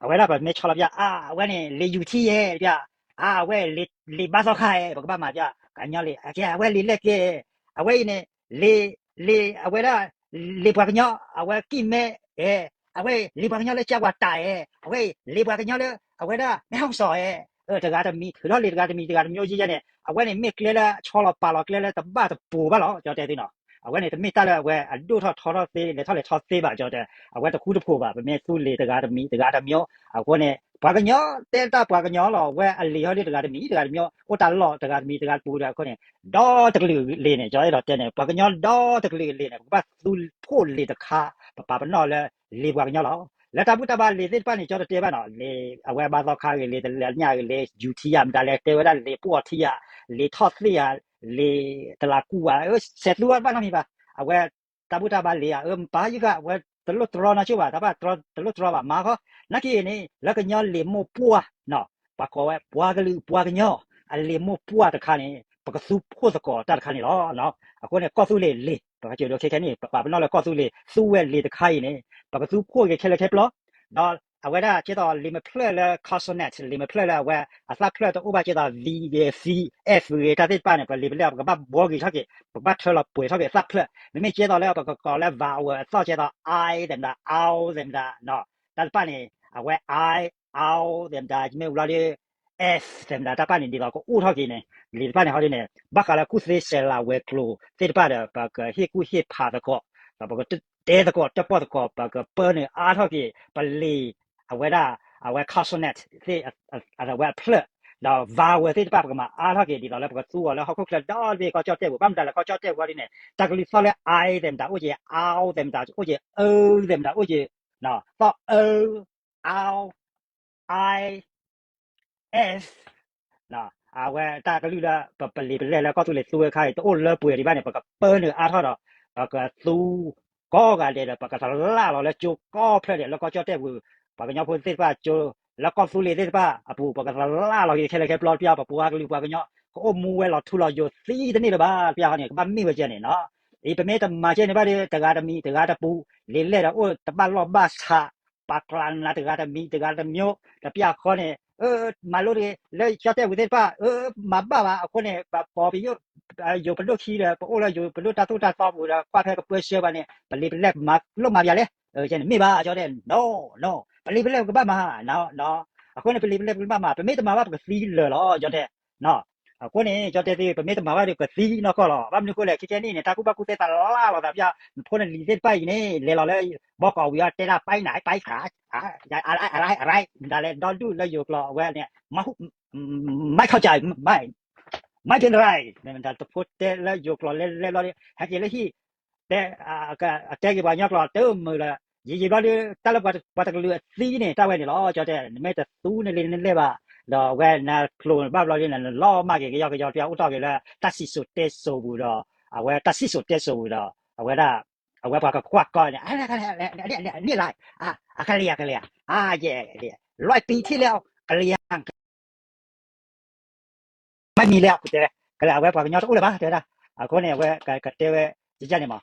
အဝဲဒၣ်ပမ့ၢ်ဆီလီၤပျၢ် အါ အဝဲန့ၣ် လံာ်ယူၤထံယဲၢ် ပျၢ် အါ အဝဲလံာ်ဘါသီခါယဲၢ် ပကဘၣ်မၤပျၢ် ကညီလံာ် ကဲ အဝဲလံာ်လဲၢ်ကျဲ အဝဲအံၤန့ၣ် လံာ် လံာ် အဝဲဒၣ် လံာ်ပှၤကညီ အဝဲကံၢ်မဲအဲ အဝဲလံာ်ပှၤကညီလၢကၠါဝၤတၢ်အဲ အဝဲလံာ်ပှၤကညီလၢ အဝဲဒၣ်မဲၣ်ဟီၣ်စီၤအဲ တဂၤတမံၤ ထုးထီၣ်လံာ်တဂၤတမံၤ တဂၤတမံၤယဲၢ်ယဲၢ်န့ၣ် အဝဲန့ၣ်မ့ၢ်ကျဲလၢဆီလီၤပာ်လီၤကျဲလၢတဘၣ်တပူၤဘၣ်လီၤ ကၠီၣ်တဲၣ်သုနီၤ. အဝဲန့ၣ် တမ့ၢ်တၢ်လၢအဝဲအဒိၣ်ထီၣ်ထီထီၣ်သ့ လဲၤထီၣ်လဲၤထီသ့ဘၣ် ကၠီၣ်တဲၣ် အဝဲတဃူတဖိးဘၣ် ပမ့ၢ်သူလံာ်တဂၤတမံၤ တဂၤတမံၤ အဃိန့ၣ် ပှၤကညီတဲတၢ်ပှၤကညီလီၤ အဝဲအလံာ်ဟီဒ်တဂၤတမံၤ တဂၤတမံၤ အိၣ်တၢ်လီၢ်တဂၤတမံၤ တဂၤတပူၤဒီး အဃိန့ၣ် ဒီတကလုာ်လံာ်န့ၣ် ကၠီၣ်အဲၣ်ဒိးတဲန့ၣ် ပှၤကညီဒီတကလုာ်လံာ်န့ၣ် ပကဘၣ်သူဖှိၣ်လံာ်တခါ ပပာ်ပနီၣ်လၢလံာ်ပှၤကညီလီၤ. လၢတၢ်ဘူၣ်တၢ်ဘါလံာ်သ့ၣ်တဖၣ်န့ၣ် ကၠီၣ်တဲၣ်တဲဘၣ်နီၤ လံာ်အဝဲဘါသီခါဂ့ၤ လံာ်တလၢညၣ်ဂ့ၤ လံာ်ယူၤထံယၤ မတၤလဲၣ် တဲဝဲဒၣ်လံာ်ပှီၢ်ထံယၤ လံာ်ထီၣ်သ့ၣ်ယၤ လံာ်တလးကူဝၤ ဆဲးသူဝဲတဘၣ်နီတမံၤဘၣ် အဝဲ တၢ်ဘူၣ်တၢ်ဘါလံာ်ဧါ အၢ မပာ်ယုၢ်ဃာ် အဝဲတလိၣ်တြီနီတစိၢ်ဘၣ် တၢ်ဘၣ်တြီ တလိၣ်တြီဘၣ် မၤဃီ နာ်က့န့ၣ် လၢကညီလံာ်မိၢ်ပှၢ် ပှၤကိးဝဲ ပှၤကလုာ်ပှၤကညီ အလံာ်မိၢ်ပှၢ်တခါန့ၣ် ပကသူဖှိၣ်သကိးတၢ်တခါန့ၣ်လီၤ. အဃိန့ၣ် ကီၢ်သူလ့ၤလံာ် ပကစၢၤဒိခဲခဲန့ၣ် ပပာ်ပနီၣ်လၢကီၢ်သူလ့ၤ သူဝဲလံာ်တခါအံၤန့ၣ် ပကသူဖှိၣ်က့ၤခဲလၢာ်ခဲပျီ ဒီးအဝဲဒၣ်ကဲသိးလံာ်မဖျၢၣ်လၢ consonant လံာ်မဖျၢၣ်လၢအဝဲအသၣ်ဖျၢၣ်တအိၣ်ဘၣ်ကဲသိး V ဂ့ၤ C F ဂ့ၤ တၢ်သ့ၣ်တဖၣ်န့ၣ် ပလံာ်ပလဲၢ် ပကဘၣ်ဘှီက့ၤထီၣ်က့ၤ ပကဘၣ်ထၢလီၤပှဲၤထီၣ်က့ၤသၣ်ဖျၢၣ် မ့မ့ၢ်ကဲသိးလၢပကကိးလၢ vowel အသီၣ်ကဲသိး I သ့ၣ်မတၤ ow သ့ၣ်မတၤ တၢ်တဖၣ်န့ၣ် အဝဲ I ow သ့ၣ်မတၤ မ့ၢ်ဝံၤလီၤဒီး F သ့ၣ်မတၤ တၢ်တဖၣ်န့ၣ် ဒ်သိးကအိၣ်ထီၣ်က့ၤန့ၣ် လံာ်တဖၣ်န့ၣ်ဟီဒ်န့ၣ် ဘၣ်ဃးလၢကူၣ်သ့စဲးလၤဝဲၤကျိၤသ့ၣ်တဖၣ်ဒီး ပကဟ့ၣ်ကူၣ်ဟ့ၣ်ဖးသကိး ဒီးပကတဲသကိးတၢၣ်ပီၣ်သကိး ပကပၢနုာ်အါထီၣ်က့ၤ ပလံာ် အဝဲဒၣ် အဝဲ consonant သ့ၣ် အဝဲအဖျၢၣ် ဒီး vowel သ့ၣ်တဖၣ် ပကမၤအါထီၣ်က့ၤ ဒ်သိးလၢပကသူအီၤလၢဟီၣ်ခိၣ်ချၢဒီတဘ့ၣ် ကီၢ်ကၠီၣ်တဲၣ်ပူၤ ဘၣ်မတၤလဲၣ် ကီၢ်ကၠီၣ်တဲၣ်ပူၤဟီဒ်န့ၣ် တၢ်ကလုၢ်သီၣ်လၢ I သ့ၣ်မတၤ အိၣ်က့ၤ ow သ့ၣ်မတၤ အိၣ်က့ၤ eu သ့ၣ်မတၤ အိၣ်က့ၤ သီၣ် eu ow I F နီၤ အဝဲတၢ်ကလုၢ်လၢပပလံာ်ပလဲၢ်လၢကီၢ်သူလ့ၤသူဝဲခါအံၤ တအိၣ်လၢပှဲၤဒံးဘၣ်န့ၣ် ပကပၢနုာ်အါထီၣ်ဒီး ပကသူ ကိးဂၤဒဲးဒီး ပကသလၣ်လီၤလၢကၠိကိးဖျၢၣ်ဒဲးလၢကီၢ်ကၠီၣ်တဲၣ်ပူၤ, ပှၤကညီဖိသ့ၣ်တဖၣ်ကၠိ လၢကီၢ်သူလ့ၤသ့ၣ်တဖၣ်အပူၤ ပကသလၣ်လီၤက့ၤခဲလၢာ်ခဲပျီတပျၢ် ပပှၤကလုာ်ပှၤကညီ ကအိၣ်မူဝဲလီၤထူလီၤယိာ်သံတန့ၢ်လၢၤဘၣ်တပျၢ်ဃီန့ၣ် ကဘၣ်မ့ၢ်ဝဲကဲန့ၣ်နီၤ. အံၤပမ့ၢ်တမၤကဲန့ၣ်ဘၣ်ဒီး တဂၤတမံၤတဂၤတပူၤ လံာ်လဲၢ်ဒီးအိၣ်တဘၣ်လီၢ်ဘၣ်ဆး ပာ်ကျးနးတဂၤတမံၤတဂၤတမံၤ တပျၢ်ဃီန့ၣ် မၤလိတဂ့ၤ လၢကၠီၣ်တဲၣ်ပူၤသ့ၣ်တဖၣ် မၤဘၣ်ဘၣ်အဃိန့ၣ် ပပိာ်ပယိၣ် ယိၤပဒိၣ်ခံဒီး ပအိၣ်လၢယိၤပဒိၣ်တၢ်သိၣ်တၢ်သီပူၤဒီး ကွၢ်ဖဲကပၢဆှၢပှၤန့ၣ် ပလံာ်ပလဲၢ်မၤလိမၤပၠးလဲၣ် ကဲန့ၣ်မ့ၢ်ဘၣ် ကၠီၣ်တဲၣ် no no ပလံာ်ပလဲၢ်ပကဘၣ်မၤ အဃိန့ၣ် ပလံာ်ပလဲၢ်ပကဘၣ်မၤ ပမ့ၢ်တမၤဘၣ်ပကသံလၢာ်လီၤ ကၠီၣ်တဲၣ် အဃိန့ၣ် ကၠီၣ်တဲၣ်သ့ၣ် ပမ့ၢ်တမၤဘၣ်ဒီး ပကသံနီၢ်ကီၢ်လီၤ. ဘၣ်မနုၤအဃိလဲၣ် ခဲကဲန့ၣ်န့ၣ် တၢ်ကူၣ်ဘၣ်ကူၣ်သ့သးလၢ်လီၤသးပျၢ် နဖိနလံၤသ့ၣ်တဖၣ်အံၤန့ၣ် လဲၤလီၤလၢ ဘီကီးဝံၤအီၤတဲဒၣ် ไปไหน ไปไหน อะไรอะไร မတၤလဲၣ် ဒီဒူၣ်လၢယိၤကျိာ်အဝဲန့ၣ် ไม่เข้าใจ ไม่เป็นไร မတၤတဖိတဲလၢယိၤကျိာ်လဲၤလဲၤဘျီဒီး ဟဲက့ၤလၢဟံၣ် တဲ အတဲက့ၤပှၤကညီကျိာ်တမုာ်လၢၤ ယံာ်ယံာ်ဘျီဒီး တၢ်လၢပှၤတကလုာ်အသံန့ၣ် တၢ်ဝဲန့ၣ်လီၤ ကၠီၣ်တဲၣ် နမ့ၢ်တသူန့ၢ်လံနလဲၢ်ဘၣ် ဒီးအဝဲနကျိာ်ဘၣ်ဘျီဒီး နလီၤမၢ်က့ၤကယီကယီ တပျၢ်အိၣ်ထီၣ်က့ၤလၢ တၢ်စံၣ်စိၤတဲစိၤပူၤဒီး အဝဲတၢ်စံၣ်စိၤတဲစိၤပူၤဒီး အဝဲဒၣ် အဝဲပှၤကကွၢ်ကီန့ၣ် န့ၣ်လၢ အကလံၤ အကလံၤ အကလံၤ အကလံၤ လွဲၢ်ပံထံၣ်လၢ ကလံၤ မ့မံၤလၢအပူၤတဲ ကလဲၤအဝဲပှၤကညီတအိၣ်လၢၤဘၣ် တဲဝဲဒၣ် အဃိန့ၣ် အဝဲကတဲဝဲ ကန့ၣ်မး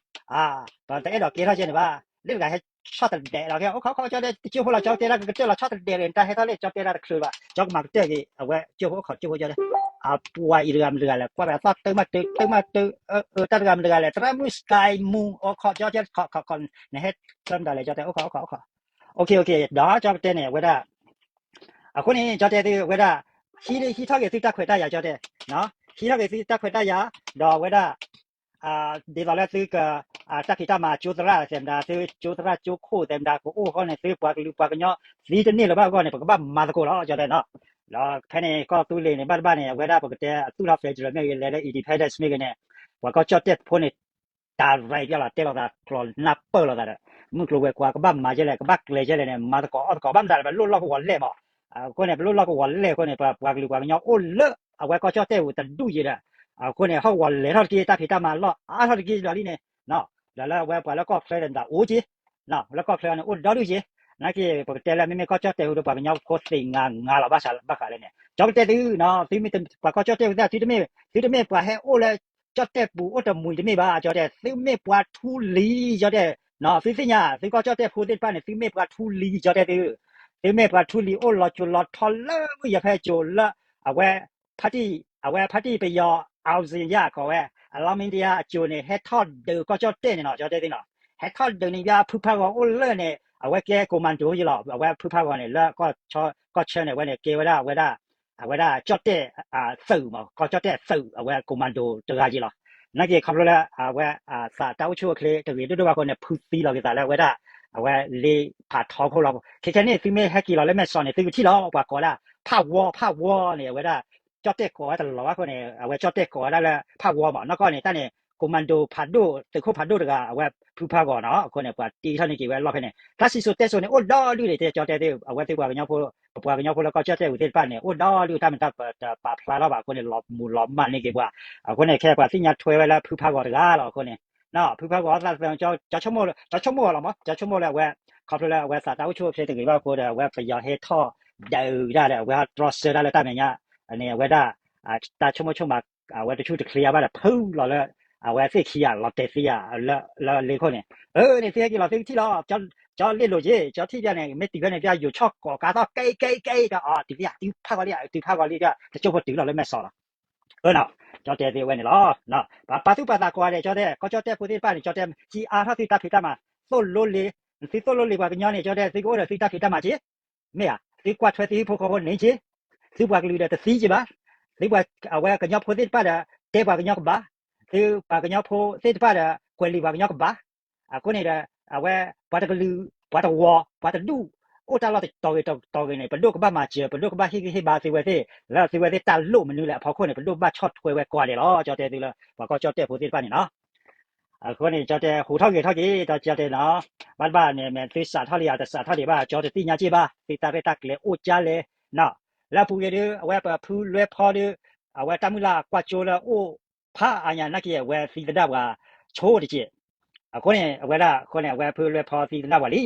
ပတအဲၣ်ဒိးကဲထီၣ်ကဲန့ၣ်ဘၣ် လၢတဂၤဟဲဆီၣ်တဒဲးလီၤကဲ အိၣ်ခိးခိးကၠီၣ်တဲၣ် ကၠိဖိလီၤ ကၠီၣ်တဲၣ်ဒၣ်ကကတၢၢ်လီၤဆီၣ်တဒဲးန့ၣ် တၢ်ဟဲထီၣ်လၢကၠီၣ်တဲၣ်ဒၣ်တချုးဘၣ် ကၠီကမၤကတၢၢ်က့ၤ အဝဲကၠိဖိအိၣ်ခိးကၠိဖိကၠီၣ်တဲၣ် အပှၤအံၤတဂၤမတၤတဂၤလဲၣ် ကွၢ်ဘၣ်သီၣ်တၢ်မၤတၢ် တၢ်မၤတၢ် တၢ်တဂၤမတၤတဂၤလဲၣ် သရၣ်မုၣ် စကဲမူ အိၣ်ခိးကၠီၣ်တဲၣ် ခိးခိးခိး နဟဲတၢ်မတၤလဲၣ် ကၠီၣ်တဲၣ် အိၣ်ခိးအိၣ်ခိးအိၣ်ခိး OK OK ဒီးကၠီၣ်တဲၣ်န့ၣ် အဝဲဒၣ် အဃိန့ၣ် ကၠီၣ်တဲၣ်သ့ၣ်ဝဲဒၣ် ဟံးထီၣ်က့ၤသုတၢ်ခွဲးတၢ်ယာ် ကၠီၣ်တဲၣ် ဟံးထီၣ်က့ၤသုတၢ်ခွဲးတၢ်ယာ် ဒီးအဝဲဒၣ် ဒ်သိးလၢသုက တၢ်ဖံးတၢ်မၤကၠိသရၣ်သဲးမတၤ သုကၠိသရၣ်ကၠိခိၣ်သဲးမတၤ ကအိၣ်ဃီန့ၣ် သုပှၤကလုာ်ပှၤကညီ သံတန့ၢ်လၢၤဘၣ်အဂီၢ်န့ၣ် ပကဘၣ်မၤသကိးလီၤ ကၠီၣ်တဲၣ်နီၤ ဒီးဖဲန့ၣ် ကီၢ်သူလ့ၤန့ၣ် ဘၣ်တဘၣ်န့ၣ် အဝဲဒၣ်ပကတဲအသူၣ်ထီၣ် federal မ့ၢ်ဂ့ၤ လဲၤလၢ independence မ့ၢ်ဂ့ၤန့ၣ် ပှၤကီၢ်ကၠီၣ်တဲၣ်ဖိန့ၣ် တၢ်ရဲၣ်ပျၢ်လီၤ တဲလိာ်သးကျိာ်နၢ်ပၢၢ်လိာ်သးဒီး မုၢ်ကျိၤဝဲၤကွာ် ကဘၣ်မၤကဲလဲၣ် ကဘၣ်ကျဲၤကဲလဲၣ်န့ၣ် မၤသကိးအီၣ်သကိး ဘၣ်မတၤလဲၣ် ပလိၣ်လီၢ်ကဝီၤလဲၢ်မး အဃိန့ၣ် ပလိၣ်လီၢ်ကဝီၤလဲၢ်အဃိန့ၣ် ပှၤကလုာ်ပှၤကညီအိၣ်လၢ အဝဲကီၢ်ကၠီၣ်တဲၣ်ပူၤတဒူၣ်ယံၤဒီး အဃိန့ၣ် ဟီၣ်ကဝီၤလဲၤထီၣ်တက့ၢ် တၢ်ဖံးတၢ်မၤလီၢ်အါထီၣ်တက့ၢ်ဒီးလံန့ၣ် ဒီးလၢအဝဲပှၤလၢကီၢ်ချၢဒီးမတၤအိၣ်က့ၤ လၢကီၢ်ချၢန့ၣ် အိၣ်ဒီဒူၣ်က့ၤ နာ်က့ ပကတဲလၢ မ့မ့ၢ်ကီၢ်ကၠီၣ်တဲၣ်ဟူဒီး ပှၤကညီဖိသ့ၣ်ငါငါလီၤ ဘၣ်ဆၣ်ဘၣ်ဃးလၢန့ၣ် ကၠီၣ်တဲၣ်သု သုမ့ၢ်ပှၤကီၢ်ကၠီၣ်တဲၣ်ဟူသ့ၣ် သုတမ့ၢ် သုတမ့ၢ်ပှၤဟဲအိၣ်လၢ ကၠီၣ်တဲၣ်ပူၤအိၣ်တမှံၤတမ့ၢ်ဘၣ် ကၠီၣ်တဲၣ် သုမ့ၢ်ပှၤထူလံၤ ကၠီၣ်တဲၣ် သုသ့ၣ်ညါ သုကီၢ်ကၠီၣ်တဲၣ်ဖိသ့ၣ်တဖၣ်န့ၣ် သုမ့ၢ်ပှၤထူလံၤ ကၠီၣ်တဲၣ်သု သုမ့ၢ်ပှၤထူလံၤအိၣ်လီၤစိၤလီၤထီလၢမုၢ်ယၤဖဲကၠိလၢ အဝဲ ဖါတံၢ် အဝဲဖါတံၢ်ပယီၤ အောင်ဇေယျ ကိးဝဲ အလီမ့ၢ်တယါအကၠိန့ၣ် ဟဲထီၣ်ဒုးကီၢ်ကၠီၣ်တဲၣ်န့ၣ်နီၤ ကၠီၣ်တဲၣ်သ့ၣ်နီၤ ဟဲထီၣ်ဒုးန့ၣ် ဘၣ်ဖုဖါဂီၤအိၣ်လၢန့ၣ် အဝဲကဲ commando ယံၤလီၤ အဝဲဖုဖါဂီၤန့ၣ် လၢကီၢ်ဆၢန့ၣ် အဝဲန့ၣ် ကဲဝဲဒၣ်အဝဲဒၣ် အဝဲဒၣ်ကၠီၣ်တဲၣ်သုးမး ကီၢ်ကၠီၣ်တဲၣ်သုး အဝဲ commando တဂၤယံၤလီၤ နာ်က့ခီဖျိလၢ အဝဲ သးတၢ်အိၣ်ဆူၣ်အိၣ်ချ့တဂ့ၤဒိၣ်ဒိၣ်ဘၣ်အဃိန့ၣ် ဖုသံလီၤက့ၤသးလၢအဝဲဒၣ် အဝဲလ့ဖးထီခိၣ်လီၤ ခဲခဲန့ၣ် သုမ့ၢ်ဟဲက့ၤလီၤလၢမဲာ်စီၤန့ၣ် သုကထံၣ်လီၤ ပှၤကိးဒၣ် ဖးဝီ ဖးဝီန့ၣ် အဝဲဒၣ် ကၠီၣ်တဲၣ်ကိးဝဲတလီၤဘၣ်အဃိန့ၣ် အဝဲကၠီၣ်တဲၣ်ကိးဝဲဒၣ်လၢ ဖးဝီမး နီၢ်ကီၢ်န့ၣ် တၢ်န့ၣ် commando ဖးဒိၣ် သုးခိၣ်ဖးဒိၣ်တဂၤ အဝဲဖုဖးဂီၤနီၤ အဃိန့ၣ် ပှၤတ့ထီၣ်န့ၢ်က့ၤဝဲလီၢ်ဖဲန့ၣ် တၢ်စံၣ်စိၤတဲစိၤန့ၣ် အိၣ်ဒီဒူၣ်န့ၣ် တဲကၠီၣ်တဲၣ်သ့ၣ် အဝဲသ့ၣ်ပှၤကညီဖိ ပပှၤကညီဖိလၢကီၢ်ကၠီၣ်တဲၣ်ပူၤသ့ၣ်တဖၣ်န့ၣ် အိၣ်ဒီဒူၣ်တၢ်မ့ၢ်တၢ်ပတပာ်ဖျါထီၣ်ဘၣ်အဃိန့ၣ် လီၤမုၢ်လီၤမၢ်န့ၢ်က့ၤပှၤ အဃိန့ၣ် ခဲပှၤသ့ၣ်ညါထွဲဝဲလၢဖုဖးဂီၤတဂၤလီၤ အဃိန့ၣ် ဖုဖးဂီၤသးသၢ ကၠီဆိကမိၣ်လီၤမး ကၠီဆိကမိၣ်လၢအဝဲ ခီဖျိလၢအဝဲသးတၢ်အိၣ်ဆူၣ်အိၣ်ချ့တဂ့ၤဘၣ်အဃိဒီး အဝဲပယီၤဟဲထီၣ်ဒုးတၢ်ဒီး အဝဲဟဲတြီဆၢတၢ်လၢတၢ်မဲာ်ညါ န့ၣ် အဝဲဒၣ် တၢ်ဆိကမိၣ်ဆိကမး အဝဲတဆူၣ်တချ့အါဘၣ်ဒီး ဖုလီၤလၢ အဝဲသ့ၣ်ခံဂၤလီၤတဲာ်သံဧါ လၢလ့ခိၣ်န့ၣ် အၢ န့ၣ်သ့ၣ်ဟဲက့ၤလီၤသ့ၣ်ကထံၣ်လီၤ ကၠီလ့ၣ်လိၤက့ၤ ကၠီထံၣ်ပျၢ်န့ၣ် မ့ၢ်တုၤဖဲန့ၣ်ပျၢ်ယိၤဆီၣ်ကိးကါသီၣ်ကဲကဲကဲဒီး အီၤတုၤဖးဂီၤလံ တုၤဖးဂီၤလံ တကၠိဖိတုၤလီၤလၢမဲာ်စီၤလီၤ အၢနီၤ ကၠီတဲသ့ၣ်ဝဲန့ၣ်လီၤ ပာ်သူၣ်ပာ်သးကိးဂၤဒဲး ကၠီတဲ ကီၢ်ကၠီၣ်တဲၣ်ဖိသ့ၣ်တဖၣ်န့ၣ် ကၠီတဲ ဟံးအါထီၣ်သုတၢ်ဖံးတၢ်မၤ သိၣ်လိလံၤ သုသိၣ်လိလံၤပှၤကညီန့ၣ် ကၠီတဲ သုကအိၣ်ဒီးသုတၢ်ဖံးတၢ်မၤက့ မ့ၢ်ဧါ သုကွၢ်ထွဲသုဟံၣ်ဖိဃီဖိန့ၣ်က့ သုပှၤကလုာ်ဒီးတသံက့ဘၣ် သုပှၤအဝဲကညီဖိသ့ၣ်တဖၣ်ဒီး တဲပှၤကညီကဘၣ် သုပှၤကညီဖိသ့ၣ်တဖၣ်ဒီး ကွဲးလံာ်ပှၤကညီကဘၣ် အဃိန့ၣ်ဒီး အဝဲ ပှၤတကလုာ် ပှၤတဝီၤ ပှၤတဒူၣ် အိၣ်တၢ်လီၢ်တတီၤဂ့ၤတတီၤဂ့ၤန့ၣ် ပဒိၣ်ကဘၣ်မၤစၢၤ ပဒိၣ်ကဘၣ်ဟ့ၣ်ဂံၢ်ဟ့ၣ်ဘါသုဝဲသ့ၣ် လၢသုဝဲသ့ၣ်တၢ်လိၣ်မနုၤလဲၣ်အဖီခိၣ်န့ၣ် ပဒိၣ်ဘၣ်ဆီၣ်ထွဲဝဲကိးဂၤဒဲးလီၤ ကၠီတဲသုလၢ ပှၤကီၢ်ကၠီၣ်တဲၣ်ဖိသ့ၣ်တဖၣ်န့ၣ်နီၤ အဃိန့ၣ် ကၠီတဲဟူးထီၣ်ဂဲၤထီၣ်က့ၤ ဒီးကၠီတဲနီၤ ဘၣ်တဘၣ်န့ၣ် မ့ၢ်သုစးထီၣ်လံဧါ တစးထီၣ်ဒံးဘၣ် ကၠီတသ့ၣ်ညါက့ၢ်ဘၣ် သုတၢ်ရဲၣ်တၢ်ကျဲၤအိၣ်ကၠါလဲၣ်နီၤ လၢအပူၤကွံာ်ဒုး အဝဲပဖုလွဲဖီဒုး အဝဲတၢ်မုၢ်လၢ်ကွၢ်ကၠိလၢအိၣ်ဖးအါညါနာ်က့ အဝဲသံသဒၣ်ပှၤဆိတက့ၢ်. အဃိန့ၣ် အဝဲဒၣ်အဃိန့ၣ် အဝဲဖုလွဲဖီသံသဒၣ်ပှၤလံ.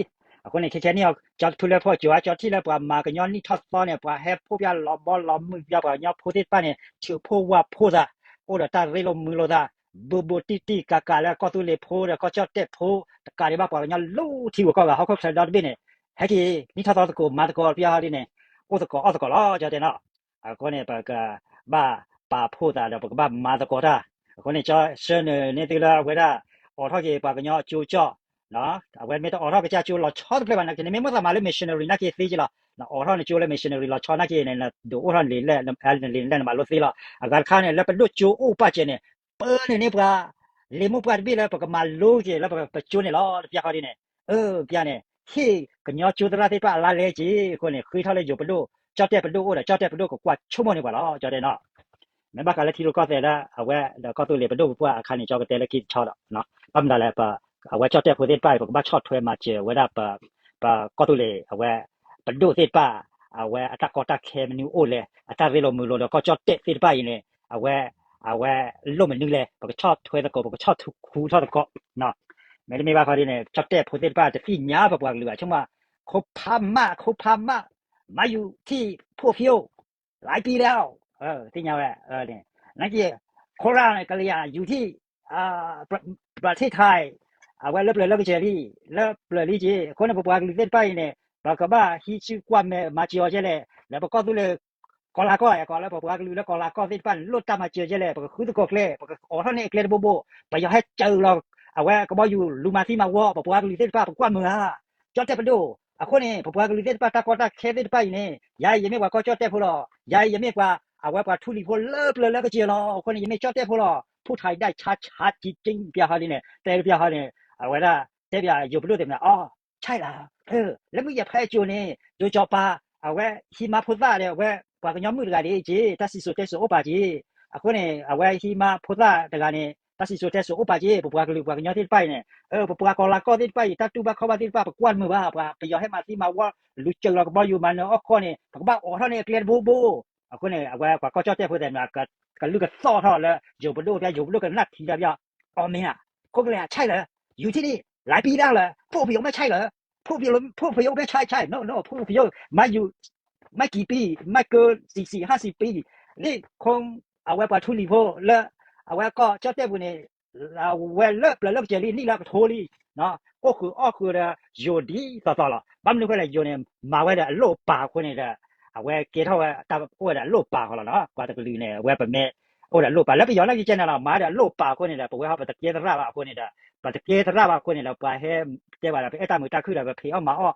အဃိန့ၣ် ခဲခဲန့ၣ် ကၠီဖုလွဲဖီကၠိဧါ ကၠီထံၣ်လၢပှၤမၤကညီနံၣ်ထီၣ်သီန့ၣ် ပှၤဟဲဖှိၣ်ပျၢ်လီၤဘီလီၤမုၢ်ပျၢ်ပှၤကညီဖိသ့ၣ်တဖၣ်န့ၣ် ဆူးဖိဝၢ်ဖိသး အိၣ်ဒီးတၢ်ရ့လိာ်မုာ်လိာ်သး ဘူးဘူးတံၢ်တံၢ်ကးကးလၢကီၢ်သူလ့ၤဖိဒီးကီၢ်ကၠီၣ်တဲၣ်ဖိ တကးဒံးဘၣ်ပှၤကညီလူၤထံဂုၤကီၢ်ဂၤဟီၣ်ခိၣ်ချၢဒီတဘ့ၣ်န့ၣ် ဟဲက့ၤ နံၣ်ထီၣ်သီသကိးမၤသကိးပျၢ်ဟီဒ်န့ၣ် အိၣ်သကိးအီၣ်သကိးလီၤ ကၠီတဲနီၤ. အဃိန့ၣ် ပကဘၣ်ပာ်ဖှိၣ်သးဒီးပကဘၣ်မၤသကိးတၢ်. အဃိန့ၣ် ကၠီဆှၢနုာ်န့ၢ်သုလၢအဝဲဒၣ် အိးထီၣ်က့ၤပှၤကညီအကၠိကၠီၣ် အဝဲမ့ၢ်တအိးထီၣ်ကစၢ်ကၠိလီၤဆီတဖျၢၣ်ဘၣ်နာ်က့န့ၣ် မ့ၢ်မိၣ်သးမၤလၢ missionary နာ်က့သ့က့လီၤ. နအိးထီၣ်နကၠိလၢ missionary လီၤဆီနာ်က့န့ၣ် နဒိးအိၣ်ထီၣ်နလံာ်လဲၢ် နလံာ်လဲၢ်နမၤလိသ့လီၤ. အဂၤတခါန့ၣ် လၢပဒိၣ်ကၠိအိၣ်ပာ်စဲးန့ၣ် ပၢနုာ်န့ၢ်ပှၤ လံာ်မိၢ်ပှၢ်တဘ့ၣ်လၢပကမၤလိက့ၤလၢပကၠိန့ၣ်လီၤ. တပျၢ်ဃီဒ်န့ၣ် အၢ ပျၢ်န့ၣ် ဟ့ၣ်ကညီကၠိသရၣ်သ့ၣ်တဖၣ်အလါလဲက့ၤ အဃိန့ၣ် ဃ့ထီၣ်လၢယိၤပဒိၣ် ကၠီၣ်တဲၣ်ပဒိၣ်အိၣ်ဒီး ကၠီၣ်တဲၣ်ပဒိၣ်ကကွၢ်ဆိကမိၣ်န့ၢ်ပှၤလီၤ ကၠီတဲနီၤ. မ့ၢ်ဘၣ်ဃးလၢထံရူၢ်ကီၢ်သဲးလၢအဝဲဒီးကီၢ်သူလ့ၤပဒိၣ်ပပှၢ်အခါန့ၣ် ကၠီကတဲလၢခံတဆီဒီး ဘၣ်မနုၤလဲၣ် အဝဲကၠီၣ်တဲၣ်ဖိသ့ၣ်တဖၣ်အံၤ ပကဘၣ်ဆီၣ်ထွဲမၤစၢၤဝဲဒၣ် ပကီၢ်သူလ့ၤအဝဲ ပဒိၣ်သ့ၣ်တဖၣ် အဝဲအတၢ်ကီတၢ်ခဲမနုၤအိၣ်လဲၣ် အတၢ်ရ့လိာ်မုာ်လိာ်ဒီးကီၢ်ကၠီၣ်တဲၣ်သ့ၣ်တဖၣ်အံၤန့ၣ် အဝဲ အဝဲလိၣ်မနုၤလဲၣ် ပကဆီၣ်ထွဲသကိး ပကဆီၣ်ထူခူထီၣ်သကိး မ့တမ့ၢ်ဘၣ်ဃီဒ်န့ၣ် ကၠီၣ်တဲၣ်ဖိသ့ၣ်တဖၣ်တသ့ၣ်ညါပပှၤကလုာ်ဘၣ် ဆိကမိၣ် ခိဖးမး ခိဖးမး မၤယူၤထံၣ်ဖိၣ်ဖၠိ လၢပံလၢ သ့ၣ်ညါဝဲ နာ်က့ ခိရၣ်န့ၣ် ကလံၤယၤယူၤထံၣ် ပြထ့ၣ်ထၢၣ် အဝဲလၢပျၢၤလၢကစၢၤလံ လၢပျၢၤလံက့ အဃိန့ၣ် ပပှၤကလုာ်သ့ၣ်တဖၣ်အံၤန့ၣ် ပကဘၣ်ဟံးစုကွၢ်မဲာ်မၤစၢၤအီၤကဲလဲၣ် လၢပကီၢ်သူလ့ၤ ကီၤလၤကီၢ် ကီးလၢပပှၤကလုာ်လၢကီၤလၤကီၢ်သ့ၣ်တဖၣ်န့ၣ် လိၣ်တၢ်မၤစၢၤကဲလဲၣ် ပကဃုသကိးကျဲ ပကအိးထီၣ်န့ၢ်အကျဲတဘိဘိ ပယီၤဟဲစၢၤလီၤ အဝဲကဘီယူၤလူၤမၤသံမၤဝီ ပပှၤကလုာ်သ့ၣ်တဖၣ် ပကွၢ်မုာ်ဧါ ကၠီၣ်တဲၣ်ပဒိၣ် အဃိန့ၣ် ပပှၤကလုာ်သ့ၣ်တဖၣ်တၢ်ကီတၢ်ခဲသ့ၣ်တဖၣ်အံၤန့ၣ် ယၤအံၤယမ့ၢ်ပှၤကီၢ်ကၠီၣ်တဲၣ်ဖိလီၤ ယၤအံၤယမ့ၢ်ပှၤ အဝဲပှၤထူလံၤဖိလၢပျၢၤလၢကစၢၤလီၤ အဃိန့ၣ် ယမ့ၢ်ကၠီၣ်တဲၣ်ဖိလီၤ ဖူးထီးဒၣ်ဆါဆါကံကံပျၢ်ဃီဒ်န့ၣ် တဲပျၢ်ဃီန့ၣ် အဝဲဒၣ် တဲပျၢ်ယိၤပဒိၣ်သ့ၣ်မနၤ အီ ဆဲးလၢ လၢမုၢ်ယဲၢ်ဖးကၠိန့ၣ် ဒိကၠီၤပၤ အဝဲဟံးမါဖိသၣ်ဒီး အဝဲပှၤကညီမုၣ်တဂၤဒ်က့ တၢ်စံၣ်စိၤတဲစိၤအိၣ်ပာ်က့ အဃိန့ၣ် အဝဲဟံးမါဖိသၣ်တဂၤန့ၣ် တၢ်စံၣ်စိၤတဲစိၤအိၣ်ပာ်က့ ပပှၤကလုာ်ပှၤကညီသ့ၣ်တဖၣ်အံၤန့ၣ် ပပှၤကီၤလၤကီၢ်သ့ၣ်တဖၣ်အံၤ တၢ်တူၢ်ဘၣ်ခီၣ်ဘၣ်သ့ၣ်တဖၣ် ပကွၢ်မုာ်ဘၣ် ပှၤပယီၤဟဲမၤသံမၤဝီ လူၤစၢၤလီၤကဘီယူၤမၤနၢၤအီၣ်ခီန့ၣ် ပကဘၣ်အိးထီၣ်န့ၢ်အကျဲတဘိဘိ အဃိန့ၣ် အဝဲပှၤကီၢ်ကၠီၣ်တဲၣ်ဖိသ့ၣ်မနၤ ကလုၢ်ကသီၣ်ထီၣ်လၢ ယိၤပဒိၣ်ပျၢ် ယိၤပဒိၣ်ကနၣ်ထံတၢ်ပျၢ် အီမ့ၢ်ဧါ ခိကလဲၤဆဲးလၢ ယူၤထံၣ်န့ၣ် လၢပံလၢလၢ ဖူးဖၠိမ့ၢ်ဆဲးလၢ ဖူးဖၠိမ့ၢ်ဆဲးဆဲး ဖူးဖၠိ မၤယူၤ မ့ၢ်ကံၤပံ မ့ၢ်ကၢစံးစံးဟးစံးပံ လံ ခိ အဝဲပှၤထူလံၤဖိလၢ အဝဲကီၢ်ကၠီၣ်တဲၣ်ပူၤန့ၣ် အဝဲလၢပျၢၤလၢကစၢၤလံ နံၣ်လၢကထိလံ အိၣ်ဃုာ်အီၣ်ဃုာ်ဒီး ယိၤဒ်သိးသိးလီၤ ဘၣ်မနုၤဃိလဲၣ် ယိၤန့ၣ် မၤဝဲဒီးအလိၣ်ပာ်အဃိန့ၣ်ဒီး အဝဲကဲထီၣ်ဝဲတၢ်အိၣ်ဝဲဒီးအလိၣ်ပာ်ဃီလီၤနီၤ ပှၤတကလုာ်န့ၣ် အဝဲပမ့ၢ် အိၣ်ဒီးအလိၣ်ပာ် လၢပယီၤနာ်က့ကဲန့ၣ်လီၤ မၤဒီးအလိၣ်ပာ်အဃိန့ၣ်ဒီး ပဝဲဟီပတကဲသရၣ်ဘၣ်အဃိန့ၣ်ဒီး ပတကဲသရၣ်ဘၣ်အဃိန့ၣ်ဒီး ပှၤဟဲတဲဘၣ်ဒီး ပအဲၣ်တၢ်မုာ်တၢ်ခုၣ်ဒီး ပဖံးအီၣ်မၤအီၣ်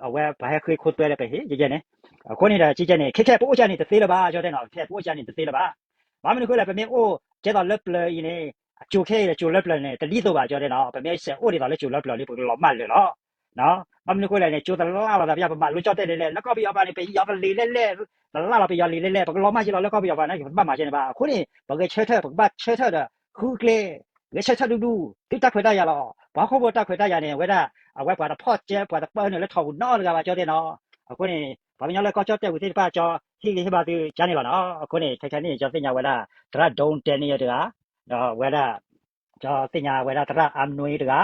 အဝဲပှၤဟဲဃ့ခိသွဲဒီးပဟ့ၣ်ကဲကဲန့ၣ် အဃိန့ၣ်ဒီး ကဲကဲန့ၣ် ခဲခဲပအိၣ်ကၢန့ၣ်တသ့လၢၤဘၣ် ကၠီတဲနီၤ ခဲပအိၣ်ကၢန့ၣ်တသ့လၢၤဘၣ် ဘၣ်မနုၤဃိလဲၣ် ပမ့ၢ်အိၣ်ကဲသိးလၢပျၢၤအံၤန့ၣ် အကၠိခဲအံၤဒီးကၠိလၢပျၢၤန့ၣ် တဒ်သိးဘၣ် ကၠီတဲနီၤ ပမ့ၢ်စဲးအိၣ်ဒ်သိးလၢကၠိလၢပျၢၤလံ ပကလီၤမၢ်လၢာ်လီၤ ဘၣ်မနုၤဃိလဲၣ်န့ၣ် ကၠိတလၢ်လီၤသးပျၢ် ပမၤလိကၠီတဲာ်ဒ်လဲၣ် လၢကီၢ်ပယီၤပူၤန့ၣ် ပယီၤကလံၤလဲၣ်လဲၣ် တလၢ်လီၤပယီၤလံၤလဲၣ်လဲၣ် ပကလီၤမၢ်က့ၤလီၤလၢကီၢ်ပယီၤပူၤန့ၣ် ပဘၣ်မၤကဲန့ၣ်ဘၣ် အဃိန့ၣ် ပဂဲၤဆၢထၢၣ် ပကဘၣ်ဆၢထၢၣ်ဒီး ဃုကျဲ ဂဲၤဆၢထၢၣ်ဒူဒူ သုတၢ်ခွဲးတၢ်ယာ်လီၤ ပှၤဟီၣ်ခိၣ်ဖိတၢ်ခွဲးတၢ်ယာ်န့ၣ် အဝဲဒၣ် အဝဲပှၤတဖီၣ်ကဲ ပှၤတပၢနုာ်လၢထီပူၤနီတဂၤဘၣ် ကၠီတဲနီၤ အဃိန့ၣ် ပှၤကညီလၢကီၢ်ကၠီတဲာ်ပူၤသ့ၣ်တဖၣ် ကၠီဟ့ၣ်ဂံၢ်ဟ့ၣ်ဘါသုကၠီန့ၣ်လီၤနီၤ အဃိန့ၣ် ခဲခဲန့ၣ် ကၠီသ့ၣ်ညါဝဲဒၣ် သရၣ်ဒိတဲနံယဲတဂၤ ဒီးဝဲဒၣ် ကၠီသ့ၣ်ညါဝဲဒၣ်သရၣ်အါနွံတဂၤ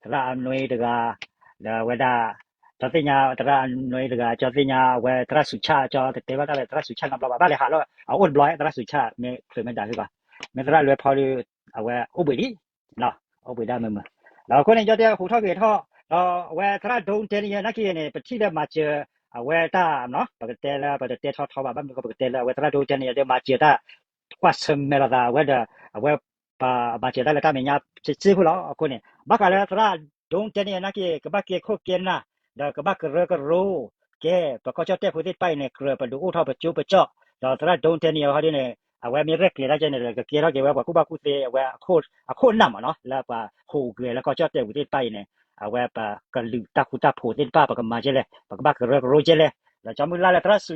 သရၣ်အါနွံတဂၤ ဒီးဝဲဒၣ် ကၠီသ့ၣ်ညါသရၣ်အါနွံတဂၤ ကၠီသ့ၣ်ညါအဝဲသရၣ်စူၤဆၣ် ကၠီတတဲဘၣ်တၢ်လၢသရၣ်စူၤဆၣ်နီတဘျီဘၣ် ဘၣ်လဲၤဟးလၢ အအိၣ်တဘျီသရၣ်စူၤဆၣ် မ့ၢ်ချုးမ့ၢ်ဒၣ်ဟ့ၣ်ဘၣ် မ့ၢ်သရၣ်လွဲဖီဒီး အဝဲအိၣ်ဘှံးလံ အိၣ်ဘှံးဒၣ်မုာ်မုာ် ဒီးအဃိန့ၣ် ကၠီတဲဟူးထီၣ်ဂဲၤထီၣ် ဒီးအဝဲသရၣ်ဒိတဲနံယဲနာ်က့န့ၣ် ပထံၣ်လၢမၤစၢၤ အဝဲတၢ် ပကတဲလၢ ပတတဲထီထီဘၣ် ဘၣ်မနုၤဃိပကတဲလၢအဝဲသရၣ်ဒိတဲနံယဲဒီးမၤစၢၤတၢ် ကွၢ်ဆၢၣ်မဲာ်လိာ်သးဝဲဒီး အဝဲ ပမၤစၢၤတၢ်လၢတၢ်မဲာ်ညါစ့စ့ဖိလီၤ အဃိန့ၣ် ဘၣ်ဃးလၢသရၣ်ဒိတဲနံယဲနာ်က့ ကဘၣ်ကဲခိၣ်ကဲနၢ် ဒီးကဘၣ်ကရၢကရိ ကဲ ပကီၢ်ကၠီၣ်တဲၣ်ဖိသ့ၣ်တဖၣ်အံၤန့ၣ် ကြၢးပဒုးအိၣ်ထီၣ်ပကၠိပကၠီၣ် ဒီးသရၣ်ဒိတဲနံယဲဟီဒ်န့ၣ် အဝဲမ့ၢ်ရဲၣ်ကျဲၤတၢ်ကဲန့ၣ်ဒီး ကကဲထီၣ်က့ၤဝဲပှၤကူၣ်ဘၣ်ကူၣ်သ့အဝဲ အခိၣ်နၢ်မးနီၤ လၢပှၤဟူးဂဲၤလၢကီၢ်ကၠီၣ်တဲၣ်ပူၤသ့ၣ်တဖၣ်အံၤန့ၣ် အဝဲပကလုာ်တၢ်ဃူတၢ်ဖိးသ့ၣ်တဖၣ် ပကမၤကဲလဲၣ် ပကဘၣ်ကရၢကရိကဲလဲၣ် ဒီးကၠီမုၢ်လၢ်လၢ သရၣ်ဆံ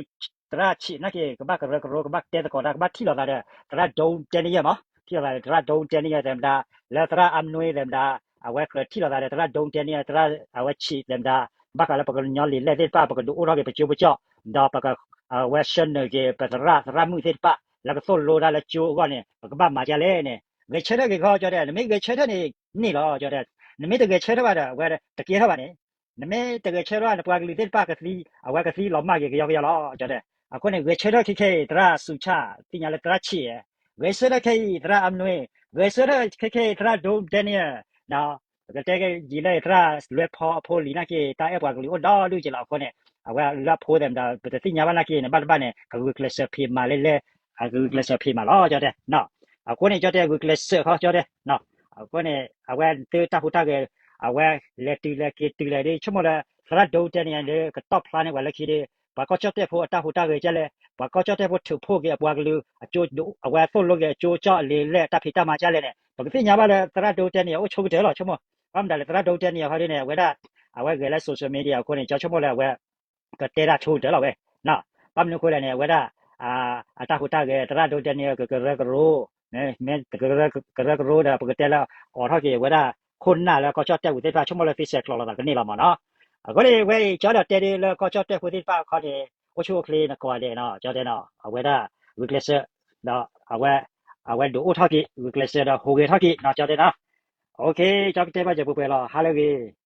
းနာ်က့ ကဘၣ်ကရၢကရိ ကဘၣ်တဲသကိးတၢ် ကဘၣ်ထံၣ်လိာ်သးဒီး သရၣ်ဒိတဲနံယဲမး ထံၣ်လိာ်သးဒီး သရၣ်ဒိတဲနံယဲသ့ၣ်မတၤ လၢသရၣ်အါနွံသ့ၣ်မတၤ အဝဲကြၢးထံၣ်လိာ်သးဒီး သရၣ်ဒိတဲနံယဲ သရၣ်အဝဲဆံးသ့ၣ်မတၤ ဘၣ်ဃးလၢပကညီလံာ်လဲၢ်သ့ၣ်တဖၣ် ပကဒုးအိၣ်ထီၣ်က့ၤပကၠိပကၠီၣ် ဒီးပက အဝဲဆှၢနုာ်က့ၤ ပသရၣ်သရၣ်မုၣ်သ့ၣ်တဖၣ် လၢကသိၣ်လိတၢ်လၢကၠိအဂီၢ်န့ၣ် ပကဘၣ်မၤဒ်လဲၣ်န့ၣ် ဂဲၤဆၢထၢၣ်က့ၤခီ ကၠီတဲ, နမ့ၢ်ဂဲၤဆၢထၢၣ်န့ၣ် န့ၢ်လီၤ ကၠီတဲ, နမ့ၢ်တဂဲၤဆၢထၢၣ်ဘၣ်ဒီး အဝဲတကဲထီၣ်ဘၣ်န့ၣ်, နမ့ၢ်တဂဲၤဆၢထၢၣ်ဘၣ်န့ၣ် ပှၤကလုာ်သ့ၣ်တဖၣ်ကသံ, အဝဲကသံလီၤမၢ်က့ၤကယီကယီလီၤ ကၠီတဲ. အဃိန့ၣ် ဂဲၤဆၢထၢၣ်ခဲခဲအံၤ သရၣ်စူၤဆၣ် သ့ၣ်ညါလၢသရၣ်ဆံး, ဂဲၤဆၢထၢၣ်ခဲအံၤ သရၣ်အမနွ့, ဂဲၤဆၢထၢၣ်ခဲခဲအံၤ သရၣ်ဒိ Daniel ပကတဲက့ၤလၢသရၣ်လွဲဖီအဖိလံၤနာ်က့ တၢ်အဲၣ်ပှၤကလုာ်အိၣ်ဒီဒူၣ်က့ၤလီၤ. အဃိန့ၣ် အဝဲလၢအဖိသဲးမတၤ ပတသ့ၣ်ညါဘၣ်နာ်က့န့ၣ် ဘၣ်တဘၣ်န့ၣ် ကဂုာ်ကျဲးစၢးဖံးမၤလဲၣ်လဲၣ်, အဂုာ်ကျဲးစၢးဖံးမၤလီၤ ကၠီတဲ. အဃိန့ၣ် ကၠီတဲ ဂုာ်ကျဲးစၢးခီ ကၠီတဲ. အဃိန့ၣ် အဝဲသုတၢ်ဟူးတၢ်ဂဲၤ အဝဲလဲၤတုၤလဲၤက့ၤတုၤလဲၤဒ် ဆိကမိၣ်လၢ သရၣ်ဒိ Daniel န့ၣ် ကတီၢ်ဖျါန့ၢ်ပှၤလၢခံဒီး ပှၤကီၢ်ကၠီၣ်တဲၣ်ဖိအတၢ်ဟူးတၢ်ဂဲၤဒ်လဲၣ်, ပှၤကီၢ်ကၠီၣ်တဲၣ်ဖိထုးဖှိၣ်က့ၤအပှၤကလုာ် အဝဲသိၣ်လိက့ၤအကၠိကၠီၣ်အလံာ်လဲၢ် တၢ်ဖံးတၢ်မၤဒ်လဲၣ်န့ၣ် ပကသ့ၣ်ညါဘၣ်လၢသရၣ်ဒိ Daniel န့ၣ် အိၣ်ဆိကတၢၢ်လီၤ ဆိကမိၣ်. ဘၣ်မတၤလဲၣ် သရၣ်ဒိ Daniel န့ၣ် အဝဲဒၣ် အဝဲဂဲၤလၢ social media အဃိန့ၣ် ကၠီဆိကမိၣ်လၢအဝဲ ကတဲတၢ်ဆိကတၢၢ်လီၤဝဲ. ဘၣ်မနုၤအဃိလဲၣ်န့ၣ် အဝဲဒၣ် အတၢ်ဟူးတၢ်ဂဲၤ သရၣ်ဒိ Daniel ကကရၢကရိ, မ့ၢ်ကကရၢကရိဒီး ပကတဲလၢအိးထီၣ်က့ၤဝဲဒၣ် ခိၣ်နၢ်လၢကီၢ်ကၠီၣ်တဲၣ်ပူၤသ့ၣ်တဖၣ် ဆိကမိၣ်လၢသ့စဲးကျိးလိာ်သးကန့ၢ်လီၤမၢ်နီၤ. အဃိန့ၣ် ဝဲအံၤ ကၠီဒီးတဲဒ်လၢကီၢ်ကၠီၣ်တဲၣ်ဖိသ့ၣ်တဖၣ်အခီန့ၣ် အိၣ်ဆူၣ်အိၣ်ချ့နကိးဂၤဒဲးနီၤ ကၠီတဲနီၤ. အဝဲဒၣ် ဂုာ်ကျဲးစၢး ဒီး အဝဲဒုးအိၣ်ထီၣ်က့ၤ ဂုာ်ကျဲးစၢးဒီးဟူးဂဲၤထီၣ်က့ၤနီၤ ကၠီတဲနီၤ. ကၠီကတဲဘၣ်စၢၤပှဲၤပှဲၤလီၤ ဟါလၢအဂ့ၤ.